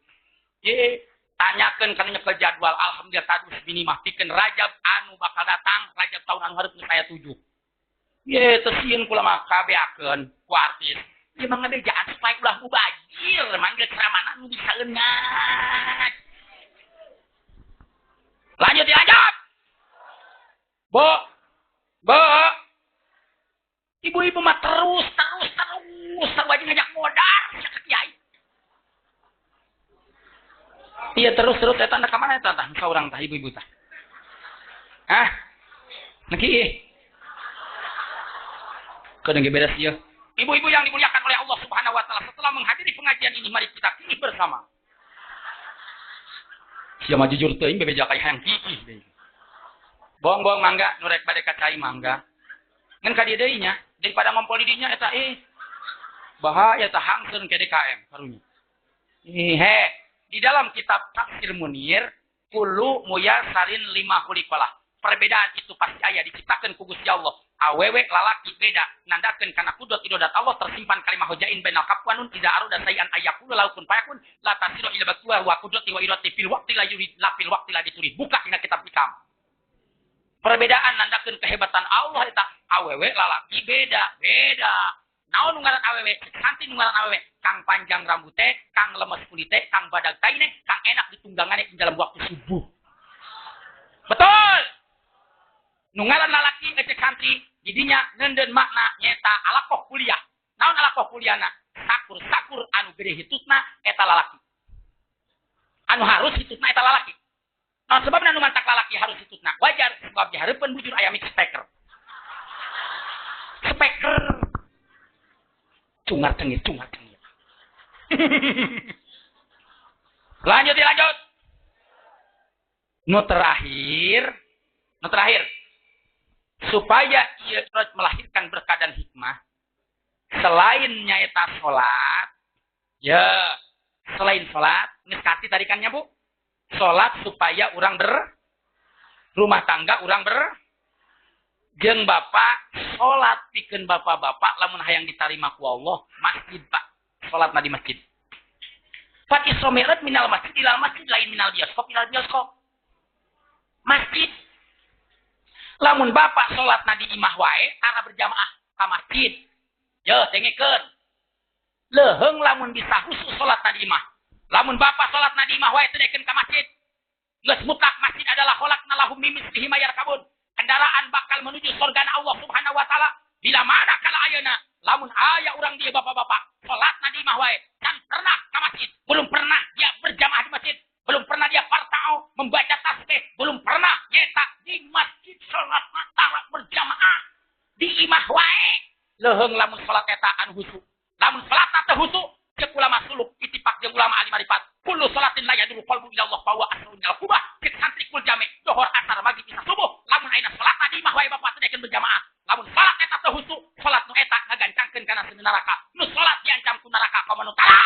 Ye, tanyakeun kana nyekel jadwal. Alhamdulillah tadus bini mah pikeun Rajab anu bakal datang, Rajab tahun anu hareup geus aya 7. Ye, teu sieun kula mah kabeakeun ku artis. Ieu mah ngadejaan supaya ulah mubajir, manggil ceramahna nu bisa leungat. Lanjut, lanjut. Bu, bu, ibu-ibu mah terus, terus, terus, terus aja ngajak modal, siapa kiai. Iya terus, terus, eta ka mana eta tah, saurang tah ibu-ibu tah. Hah? Niki. Keun ge beres ieu. Ibu-ibu yang dimuliakan oleh Allah Subhanahu wa taala, setelah menghadiri pengajian ini mari kita kini bersama. Sia mah jujur teuing bebeja ka hayang kikih. Bohong-bohong mangga, nu rek bade ka cai mangga. Ngan ka dieu deui nya, daripada ngompol di dinya eta bahaya tah hangseun ke DKM karunya. He, di dalam kitab Tafsir Munir, kullu muyasarin lima khuliqalah. Perbedaan itu pasti aya diciptakeun ku Gusti Allah. Awewe lalaki beda, nandakeun kana kudrat irodat Allah tersimpan kalimah hojain bainal kaf wa nun idza arada sayan ayakul laukun fayakun la tasiru ila batwa wa qudrati wa irati fil waqti la yurid la fil waqti la diturid. Buka dina kitab hikam. Perbedaan nandakeun kehebatan Allah eta awewe lalaki beda, beda. Naon nu ngaran awewe? Santi nu ngaran awewe, kang panjang rambute, kang lemes kulite, kang badag taine, kang enak ditunggangane di dalam waktu subuh. Betul. Nu ngaran lalaki ecek santri, jadinya nenden makna nyeta alakoh kuliah. Naon alakoh kuliahna? Sakur-sakur anu gede hitutna eta lalaki. Anu harus hitutna eta lalaki. Nah, sebabna nu mantak lalaki harus hitutna. Wajar sebab dihareupeun bujur aya mic speaker. Speaker. Cungar cengir, cungar cengir. Lanjut, lanjut. Nu terakhir, nu terakhir. Supaya ieu melahirkan berkah dan hikmah, selain nyaeta salat, ya, selain salat, geus kati tarikannya Bu. Salat supaya urang ber rumah tangga urang ber jeung bapak salat pikeun bapak-bapak lamun hayang ditarima ku Allah masjid Pak, salatna di masjid. Fat Isra Mi'raj minal masjid ilal masjid lain minal bioskop ilal bioskop. Masjid. Lamun bapak salatna di imah wae tara berjamaah ka masjid. Yo dengekeun. Leuheung lamun bisa khusus salatna di imah. Lamun bapak salatna di imah wae teu dekeun ka masjid. Geus mutlak masjid adalah khalaqna lahum mim mislihi ma yarkabun. Kendaraan bakal menuju surga Allah Subhanahu wa taala. Bila mana kala ayeuna lamun aya urang dieu bapak-bapak salatna di imah wae can pernah ka masjid, belum pernah dia berjamaah di masjid, belum pernah dia partao membaca tasbih, belum pernah nyetak di masjid salatna tara berjamaah di imah wae. Leuheung lamun salat eta anu khusyuk. Lamun salatna teu khusyuk, ceuk ulama suluk ittifaq jeung ulama ahli marifat. Kullu salatin la yaduru qalbu ila Allah fa huwa asrun minal qubah. Cek santri kul jame, dohor asar maghrib isya subuh. Lamun ayeuna salatna di imah wae bapak teu dekeun berjamaah. Lamun salat eta teu khusyuk, salat nu eta ngagancangkeun kana seuneu neraka. Nu salat diancam ku neraka komo nu tara.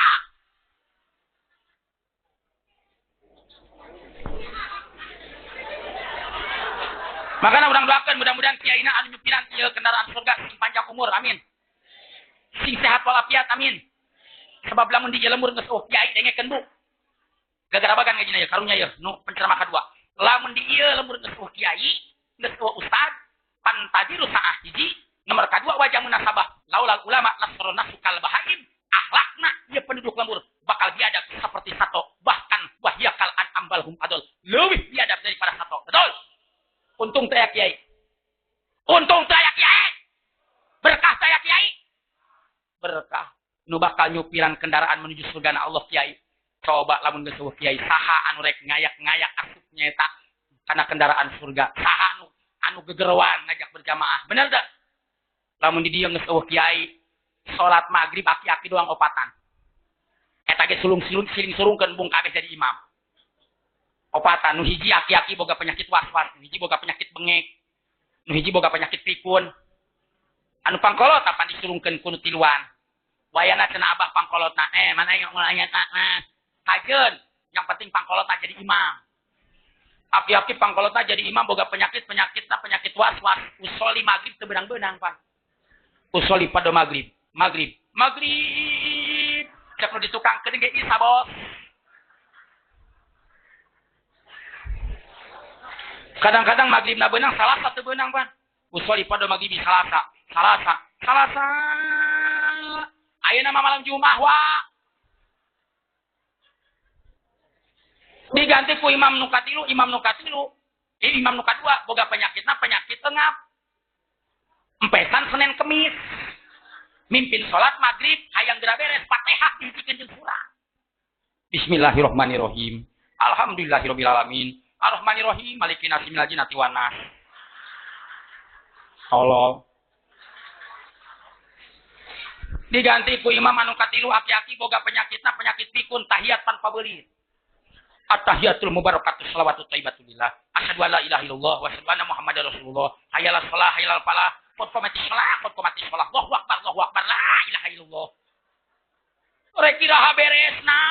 Makana urang doakeun mudah-mudahan kiaina anu nyupiran ieu kendaraan surga sing panjang umur, amin. Sing sehat walafiat, amin. Sebab lamun di lembur geus oh kiai dengekeun Bu. Gagarabagan ngajina ieu karunya ieu nu penceramah kadua. Lamun di ieu lembur geus oh kiai, geus oh ustad, pantadiru saah hiji, nomor kadua wajah munasabah, laulal ulama lasrona sukal bahaim, akhlakna ieu penduduk lembur bakal biadab seperti sato, bahkan wahyakal an ambalhum adol, leuwih biadab daripada sato. Betul? Untung teh kiai. Untung teh kiai. Berkah teh kiai. Berkah. Nu bakal nyupiran kendaraan menuju surga na Allah kiai. Coba lamun geus eueuh kiai saha anu rek ngayak-ngayak asup nyaeta kana kendaraan surga. Saha anu gegerowan ngajak berjamaah. Bener teu? Lamun di dieu geus eueuh kiai, salat maghrib aki-aki doang opatan. Eta ge sulung-sulung siling surungkeun bung kabeh jadi imam. Opatan nu hiji aki-aki boga penyakit was-was, nu hiji boga penyakit bengek, nu hiji boga penyakit pikun. Anu pangkolot apan disurungkeun ku nu tiluan. Wayana cenah abah pangkolotna, mana yang mulanya nah. Kajeun, yang penting pangkolotna jadi imam. Aki-aki pangkolotna jadi imam boga penyakit, penyakitna penyakit was-was, usoli maghrib teu beunang-beunang, Pak. Usoli pada maghrib, maghrib, maghrib. Cek nu ditukangkeun ge isa, Bos. Kadang-kadang maghribna beunang, Salasa teu beunang, Pan. Usoli pada maghrib Salasa, Salasa, Salasa. Ayeuna mah malam Jumat wa. Diganti ku imam nu katilu, imam nu katilu. Imam nu kadua boga penyakitna penyakit engap. Empesan Senin Kemis. Mimpin salat maghrib hayang geura beres Fatihah dihijikeun jeung surah. Bismillahirrahmanirrahim. Alhamdulillahirabbil alamin. Ar-Rahmanir-Rahim, Maliki nasi minal jinnati wan nas. Tolol. Diganti ku imam anu katilu aki-aki boga penyakitna penyakit pikun tahiyat tanpa belit. At-tahiyatul mubarakatuh salawatu thayyibatulillah. Asyhadu an la ilaha illallah wa asyhadu anna muhammadar rasulullah. Hayyalal shalah hayyalal falah. Qad qamatis shalah qad qamatis shalah. Allahu akbar Allahu akbar la ilaha illallah. Rek iraha beresna.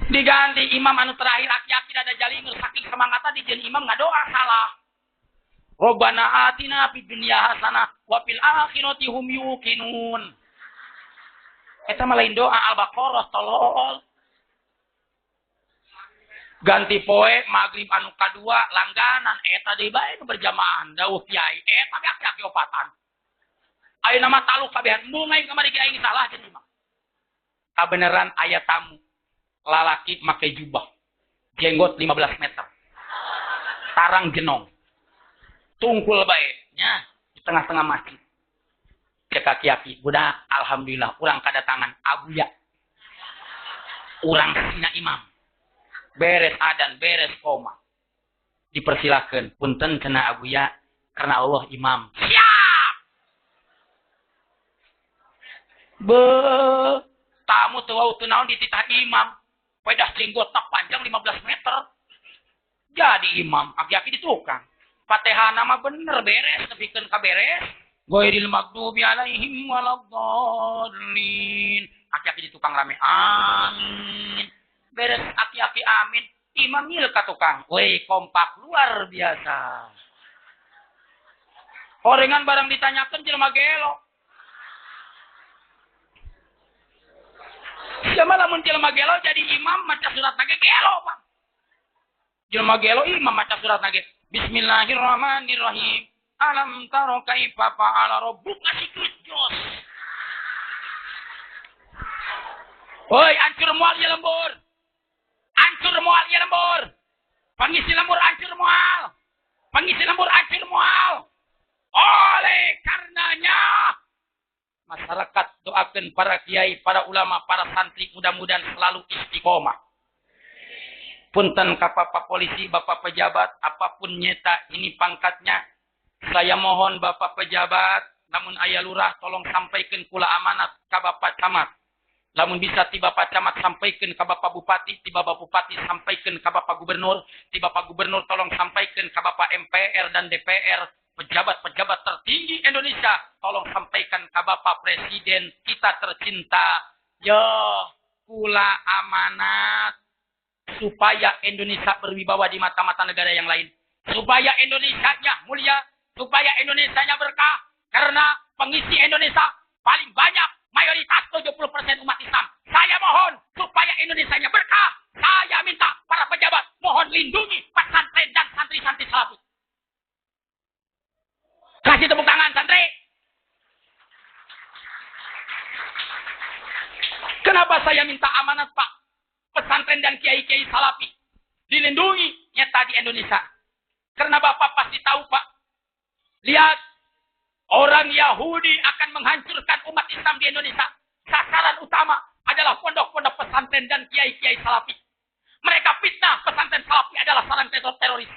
Diganti imam anu terakhir aki-aki dada jalingur saking semangatna dijieun imam ngadoa salah. Robbana atina fid dunya hasanah wa fil akhirati hum yuqinun. Eta mah lain doa Al-Baqarah tolol. Ganti poe maghrib anu kadua langganan eta deui bae nu berjamaah dawuh kiai eta ge aki-aki opatan. Ayeuna mah taluk kabehan embung aing kamari ge aing salah jadi imam. Kabeneran aya tamu lalaki make jubah jenggot 15 meter tarang jenong tungkul bae nya. Tengah-tengah masjid. Cek aki-aki, budak alhamdulillah urang kadatangan abuya. Urang sina imam. Beres adan, beres koma. Dipersilakan, punten kena abuya karena Allah imam. Siap. Be tamu teu wau teu naon dititah imam. Pedah jenggotna panjang 15 meter. Jadi imam, aki-aki di tukang. Fatihah nama bener beres, nepikeun ka beres. Ghairil maghdubi alaihim waladdallin. Aki-aki di tukang rame amin. Beres aki-aki amin, imam ngil ka tukang. Weh, kompak luar biasa. Horengan barang ditanyakan jelema gelo. Siapa lamun jelema gelo jadi imam maca surat nage gelo, Pak. Jelema gelo imam maca surat nage. Bismillahirrahmanirrahim. Alam taro kaifa fa'ala rabbuka sikit jos. Woi, hancur moal ya lembur. Hancur moal ya lembur. Pangisi lembur hancur moal. Pangisi lembur hancur moal. Oleh karenanya masyarakat doakan para kiai, para ulama, para santri mudah-mudahan selalu istiqomah. Punten ka Bapak polisi, Bapak pejabat, apapun nyeta ini pangkatnya, saya mohon Bapak pejabat, namun ayah lurah tolong sampaikan kula amanat ka Bapak camat. Lamun bisa ti Bapak camat sampaikan ka Bapak bupati, ti Bapak bupati sampaikan ka Bapak gubernur, ti Bapak gubernur tolong sampaikan ka Bapak MPR dan DPR, pejabat-pejabat tertinggi Indonesia, tolong sampaikan ka Bapak Presiden kita tercinta. Yo, kula amanat supaya Indonesia berwibawa di mata-mata negara yang lain. Supaya Indonesianya mulia, supaya Indonesianya berkah. Karena pengisi Indonesia paling banyak, mayoritas 70% umat Islam. Saya mohon supaya Indonesianya berkah. Saya minta para pejabat mohon lindungi pesantren dan santri-santri salafi. Kasih tepuk tangan santri. Kenapa saya minta amanat Pak? Pesantren dan kiai-kiai salafi dilindungi nyata di Indonesia. Karena Bapak pasti tahu Pak. Lihat, orang Yahudi akan menghancurkan umat Islam di Indonesia. Sasaran utama adalah pondok-pondok pesantren dan kiai-kiai salafi. Mereka fitnah pesantren salafi adalah sarang teroris.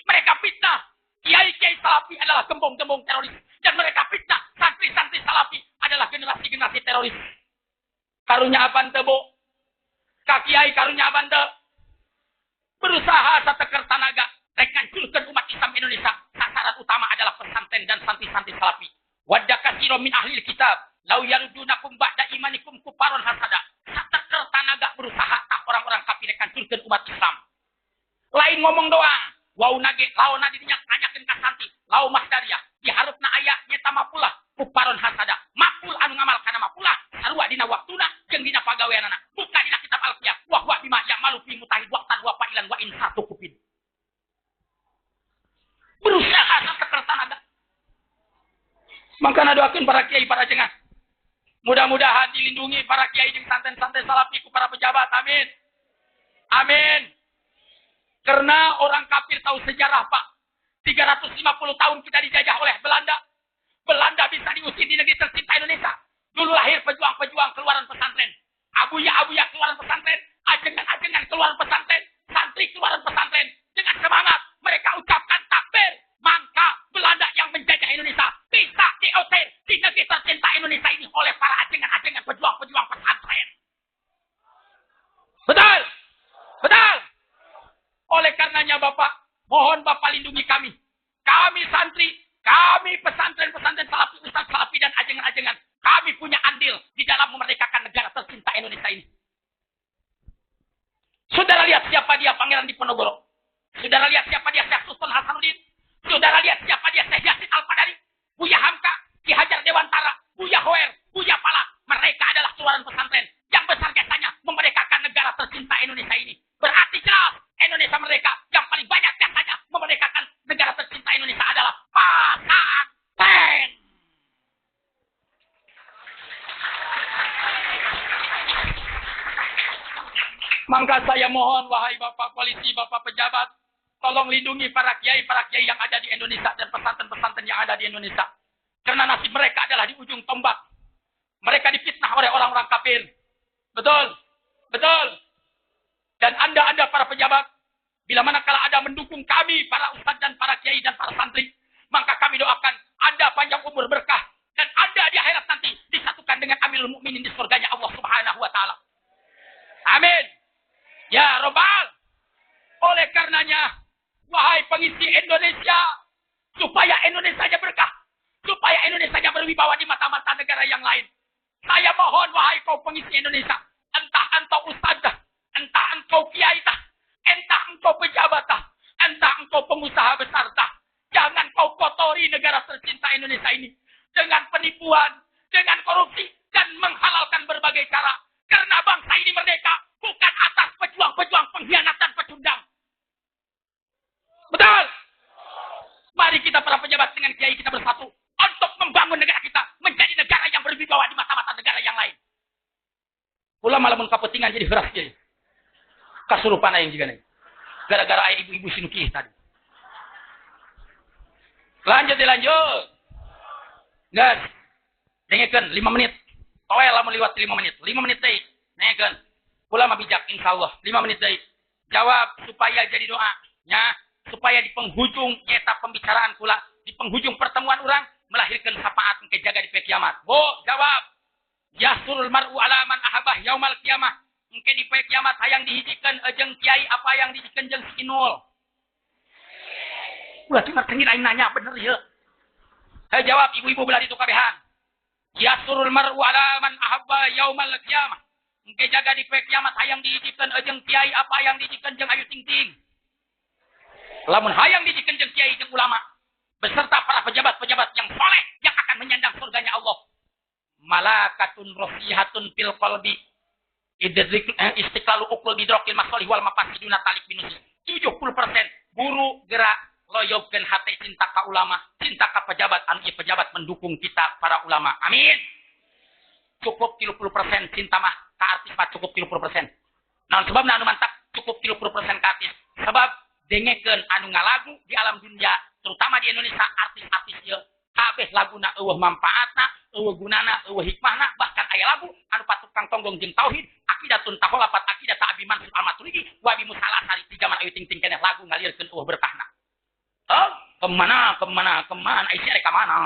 Mereka fitnah kiai-kiai salafi adalah gembong-gembong teroris. Dan mereka fitnah santri-santri salafi adalah generasi-generasi teroris. Karunya apaan tebo? Kakiai karunya abanda berusaha sateker tanaga rek ngancurkeun umat Islam Indonesia. Sasaran utama adalah pesantren dan santri-santri salafi. Wadda katsiran min ahlil kitab lau yarudunakum ba'da imanikum kufaron hasada. Sateker tanaga berusaha tak orang-orang kafir rek ngancurkeun umat Islam. Lain ngomong doang. Wau nage laona dinya tanyakeun ka santri, lau masdariyah diharupna aya nyeta mapulah kufaron hasada. Mapul anu ngamal kana mapulah sarua dina waktuna jeung dina pagaweanana. Buka dina kitab Alfiyah, wa huwa bima ya'malu fi mutahid waqtan wa fa'ilan wa in satu kupin. Berusaha sateker tanaga. Mangkana doakeun para kiai, para jengan. Mudah-mudahan dilindungi para kiai jeung santen-santen salafi ku para pejabat. Amin. Amin. Karena orang kafir tahu sejarah, Pak. 350 tahun kita dijajah oleh Belanda. Belanda bisa diusir di negeri tercinta Indonesia. Dulu lahir pejuang-pejuang keluaran pesantren. Abuya-abuya keluaran pesantren. Ajengan-ajengan keluaran pesantren. Santri keluaran pesantren. Dengan semangat mereka ucapkan takbir. Maka Belanda yang menjajah Indonesia bisa diusir di negeri tercinta Indonesia ini oleh para ajengan-ajengan pejuang-pejuang pesantren. Betul? Betul? Oleh karenanya Bapak, mohon Bapak lindungi kami. Kami santri, kami pesantren-pesantren salafi, ustaz salafi dan ajengan-ajengan. Kami punya andil di dalam memerdekakan negara tercinta Indonesia ini. Saudara lihat siapa dia Pangeran Diponegoro. Saudara lihat siapa dia Syekh Sultan Hasanuddin. Saudara lihat siapa dia Syekh Yasin Al-Padari, Buya Hamka, Ki Hajar Dewantara, Buya Hoer, Buya Pala. Mereka adalah keluaran pesantren yang besar jasanya memerdekakan negara tercinta Indonesia ini. Berarti jelas Indonesia mereka yang paling banyak jasanya memerdekakan negara tercinta Indonesia adalah pesantren. Maka saya mohon wahai Bapak polisi, Bapak pejabat, tolong lindungi para kiai yang ada di Indonesia dan pesantren-pesantren yang ada di Indonesia. Karena nasib mereka adalah di ujung tombak. Mereka difitnah oleh orang-orang kafir. Betul? Betul. Dan Anda para pejabat, bila manakala ada mendukung kami, para ustadz dan para kiai dan para santri, maka kami doakan Anda panjang umur berkah. Dan Anda di akhirat nanti disatukan dengan Amirul Mukminin di surganya Allah Subhanahu wa Ta'ala. Amin. Ya Robbal. Oleh karenanya, wahai pengisi Indonesia, supaya Indonesia berkah, supaya Indonesia berwibawa di mata-mata negara yang lain. Saya mohon wahai kau pengisi Indonesia, entah engkau ustadzah, entah engkau kiai tah, entah engkau pejabat tah, entah engkau pengusaha besar tah, jangan kau kotori negara tercinta Indonesia ini dengan penipuan, dengan korupsi, dan menghalalkan berbagai cara. Karena bangsa ini merdeka bukan atas pejuang-pejuang pengkhianat dan pecundang. Betul? Mari kita para pejabat dengan kiai kita bersatu untuk membangun negara kita menjadi negara yang berwibawa di mata-mata negara yang lain. Kula malah mun kapetingan jadi beras kiai. Kasurupan aing juga nih. Gara-gara aing ibu-ibu sinuki tadi. Lanjut dilanjut. Guys, dengekeun 5 menit. Toel lamun liwat 5 menit. 5 menit deui. Dengekeun. Kula mah bijak insyaallah. 5 menit deui. Jawab supaya jadi doa. Nya, supaya di penghujung nyeta pembicaraan kula, di penghujung pertemuan orang melahirkan syafaat engke jaga di kiamat. Bu, jawab. Yasurul mar'u ala man ahabah yaumal kiamah. Engke di kiamat hayang dihijikeun jeung kiai apa yang dihijikeun jeung si Inul. Ulah teu ngerti aing nanya bener ieu. Hai jawab ibu-ibu belah ditu kabehan. Yasurul mar'u ala man ahabba yaumal kiamah. Engke jaga di kiamat hayang dihijikeun jeung kiai apa yang dihijikeun jeung Ayu Ting Ting. Lamun hayang dihijikeun jeung kiai jeung ulama beserta para pejabat-pejabat yang soleh yang akan menyandang surganya Allah. Malakatun rosihatun fil qalbi istiqlalu uqul bidrokil masolih wal mafasiduna talik binusi. 70% buru gerak loyogkeun hate cinta ka ulama, cinta ka pejabat, anu ieu pejabat mendukung kita para ulama. Amin. Cukup 30% cinta mah ka artis mah cukup 30%. Naon sebabna anu mantap cukup 30% ka artis? Sebab dengekeun anu ngalagu di alam dunia, terutama di Indonesia artis-artis ieu kabeh laguna eueuh manfaatna, eueuh gunana, eueuh hikmahna, bahkan aya lagu anu patukang tonggong jeung tauhid, aqidatun taholapat aqidat Abi Mansur Al-Maturidi wa Abi Musa Al-Asy'ari di zaman Ayu Ting Ting keneh lagu ngalirkeun eueuh berkahna. Oh, kemana, kemana, kemana, isi ada kemana?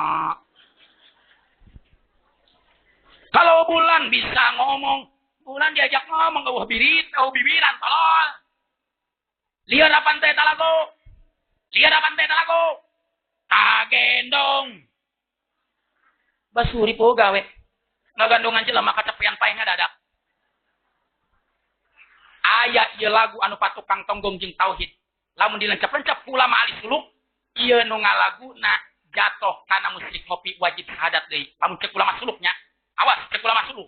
Kalau bulan bisa ngomong, bulan diajak ngomong, eueuh birit, eueuh bibiran, tolol. Lieur apaan teh talagu? Lieur apaan teh talagu? Kagendong. Basuri po gawe. Ngagandongan jelema kacepean paeh ngadadak. Aya ieu lagu anu patukang tonggong jeung tauhid. Lamun dilencap-lencap ulama ahli suluk, ieu nu ngalaguna jatoh kana musyrik ngopi wajib syahadat deui. Lamun cek ulama suluknya, awas cek ulama suluk.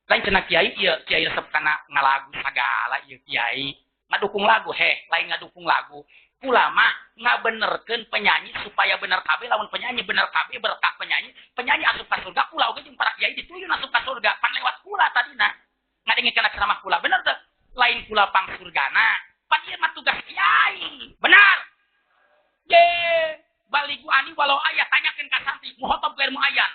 Lain cenah kiai ieu, kiai resep kana ngalagu sagala ieu kiai. Ngadukung lagu heh, lain ngadukung lagu. Ulama ngabenerkeun penyanyi supaya bener kabeh, lamun penyanyi bener kabeh berkah penyanyi, penyanyi asup ka surga, kula oge jeung para kiai dituyun asup ka surga, pan lewat kula tadina. Ngadengikeun ceramah kula bener teu? Lain kula pang surgana. Pan ieu mah tugas kiai. Benar. Ye, baligu ani walau ayah tanyakeun ka santri, muhotob gair muayyan.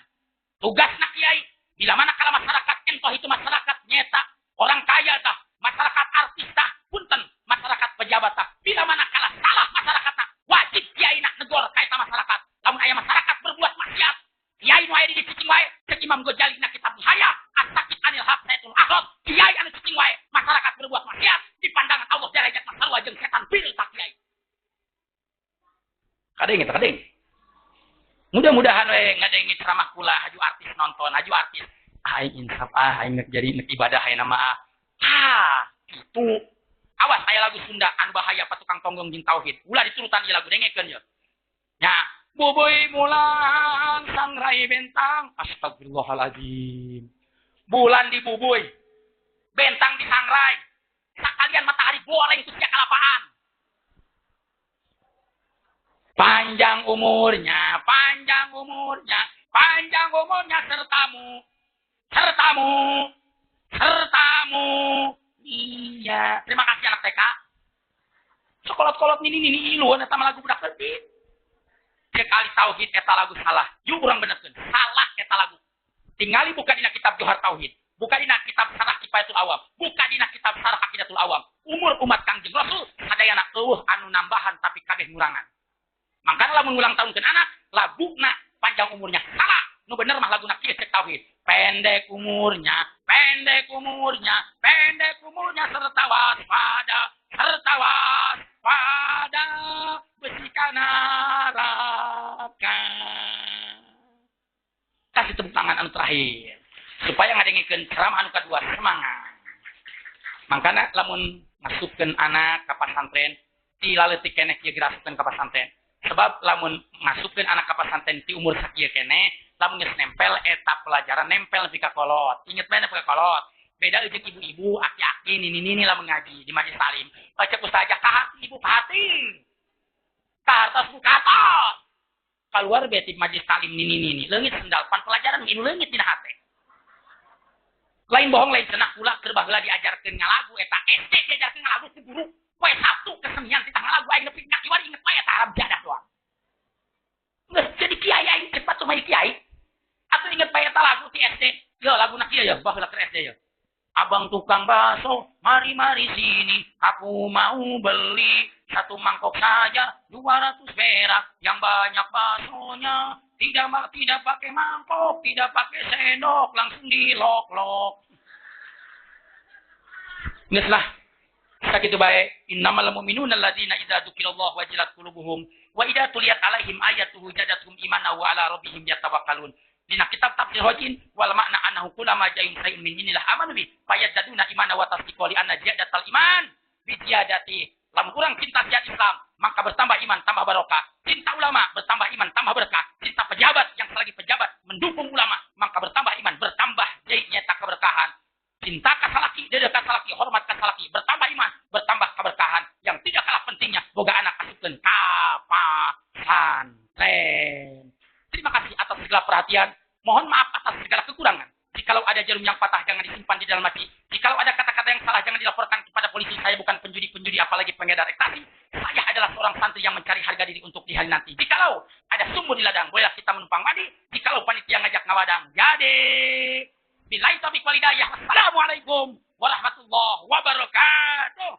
Tugasna kiai bila mana kala masyarakat entoh itu masyarakat nyeta orang kaya tah, masyarakat artis tah, punten, masyarakat pejabat tah. Bila mana kala salah masyarakat tah, wajib kiai nak negor ka eta masyarakat. Lamun aya masyarakat berbuat maksiat, kiai nu aya di cicing wae, cek Imam Ghazali na kitab Haya, as-sakit anil haq sayatul akhrat, kiai anu cicing wae, masyarakat berbuat maksiat, di pandangan Allah derajat sarua jeung setan pil tak kiai. Kadeng eta kadeng. Mudah-mudahan we ngadenge ceramah kula haju artis nonton, haju artis. Aing insaf ah, aing jadi nek ibadah ayeuna mah. Ah, itu. Awas aya lagu Sunda anu bahaya patukang tonggong jeung tauhid. Ulah diturutan ieu lagu dengekeun ye. Nya, bubuy bulan sangrai bentang, astagfirullahaladzim. Bulan dibubuy, bentang disangrai. Sakalian matahari goreng ku sia kalapaan. Panjang umurnya, panjang umurnya, panjang umurnya sertamu, sertamu, sertamu. Iya, terima kasih anak TK. Sekolot-kolot nini-nini iluan eta mah lagu budak leutik. Cek ahli tauhid eta lagu salah. Yuk urang benerkeun. Salah eta lagu. Tingali buka dina kitab Johar Tauhid, buka dina kitab Sarah Kifayatul Awam, buka dina kitab Sarah Aqidatul Awam. Umur umat Kangjeng Rasul sadayana eueuh anu nambahan tapi kabeh ngurangan. Mangkana lamun ulang tahunkeun anak, laguna panjang umurnya salah. Nu bener mah laguna kieu cek tauhid. Pendek umurnya, pendek umurnya, pendek umurnya serta waspada, serta waspada, besikan neraka. Kasih tepuk tangan anu terakhir supaya ngadengikeun ceramah anu kadua semangat. Mangkana lamun ngasupkeun anak ka pasantren ti laleutik keneh kieu gerasupkeun ka pasantren. Sebab lamun ngasupkeun anak ka pasantren ti umur sakieu keneh, lamun geus nempel eta pelajaran nempel nepi ka kolot. Inget bae nepi ka kolot. Beda jeung ibu-ibu, aki-aki, nini-nini lamun ngaji di majelis taklim. Baca ustazah ka hati ibu ka hati. Ka hartos ku ka atos. Keluar beti majelis taklim nini-nini, leungit sendal pan pelajaran inu leungit dina hate. Lain bohong lain cenah kula keur baheula diajarkeun ngalagu eta SD diajarkeun ngalagu ku guru. Poe Sabtu kesenian titah ngalagu aing nepi ka kiwari inget wae eta Arab jadah doang. Geus jadi kiai aing cepat mah kiai. Atuh inget bae eta lagu ti SD. Yo laguna kieu ya baheula keur SD ya. Abang tukang bakso, mari-mari sini, aku mau beli satu mangkok saja, 200 perak, yang banyak baksonya, tidak pakai mangkok, tidak pakai sendok, langsung dilok-lok. Geus lah, sakitu bae. Innamal mu'minuna alladzina idza dzukirallahu wajilat qulubuhum wa idza tuliyat alaihim ayatuhu zadatuhum imana wa ala rabbihim yatawakkalun. Dina kitab tafsir Hojin wal makna annahu kullama ja'in shay'un min inilah amanu bi fayazaduna imana wa tasdiqa li anna ziyadatal iman bi ziyadati. Lamun urang cinta syiar Islam maka bertambah iman tambah barokah. Cinta ulama bertambah iman tambah berkah. Cinta pejabat yang selagi pejabat mendukung ulama maka bertambah iman bertambah jadinya tak keberkahan. Cinta ka salaki, dedeh ka salaki, hormat ka salaki, bertambah iman bertambah keberkahan. Yang tidak kalah pentingnya boga anak asupkeun ka pasantren. Terima kasih atas segala perhatian. Mohon maaf atas segala kekurangan. Jikalau ada jarum yang patah, jangan disimpan di dalam hati. Jikalau ada kata-kata yang salah, jangan dilaporkan kepada polisi. Saya bukan penjudi-penjudi, apalagi pengedar ekstasi. Saya adalah seorang santri yang mencari harga diri untuk di hari nanti. Jikalau ada sumur di ladang, bolehlah kita menumpang mandi. Jikalau panitia ngajak ngawadang, jadi. Billahi taufiq wal hidayah. Wassalamualaikum warahmatullahi wabarakatuh.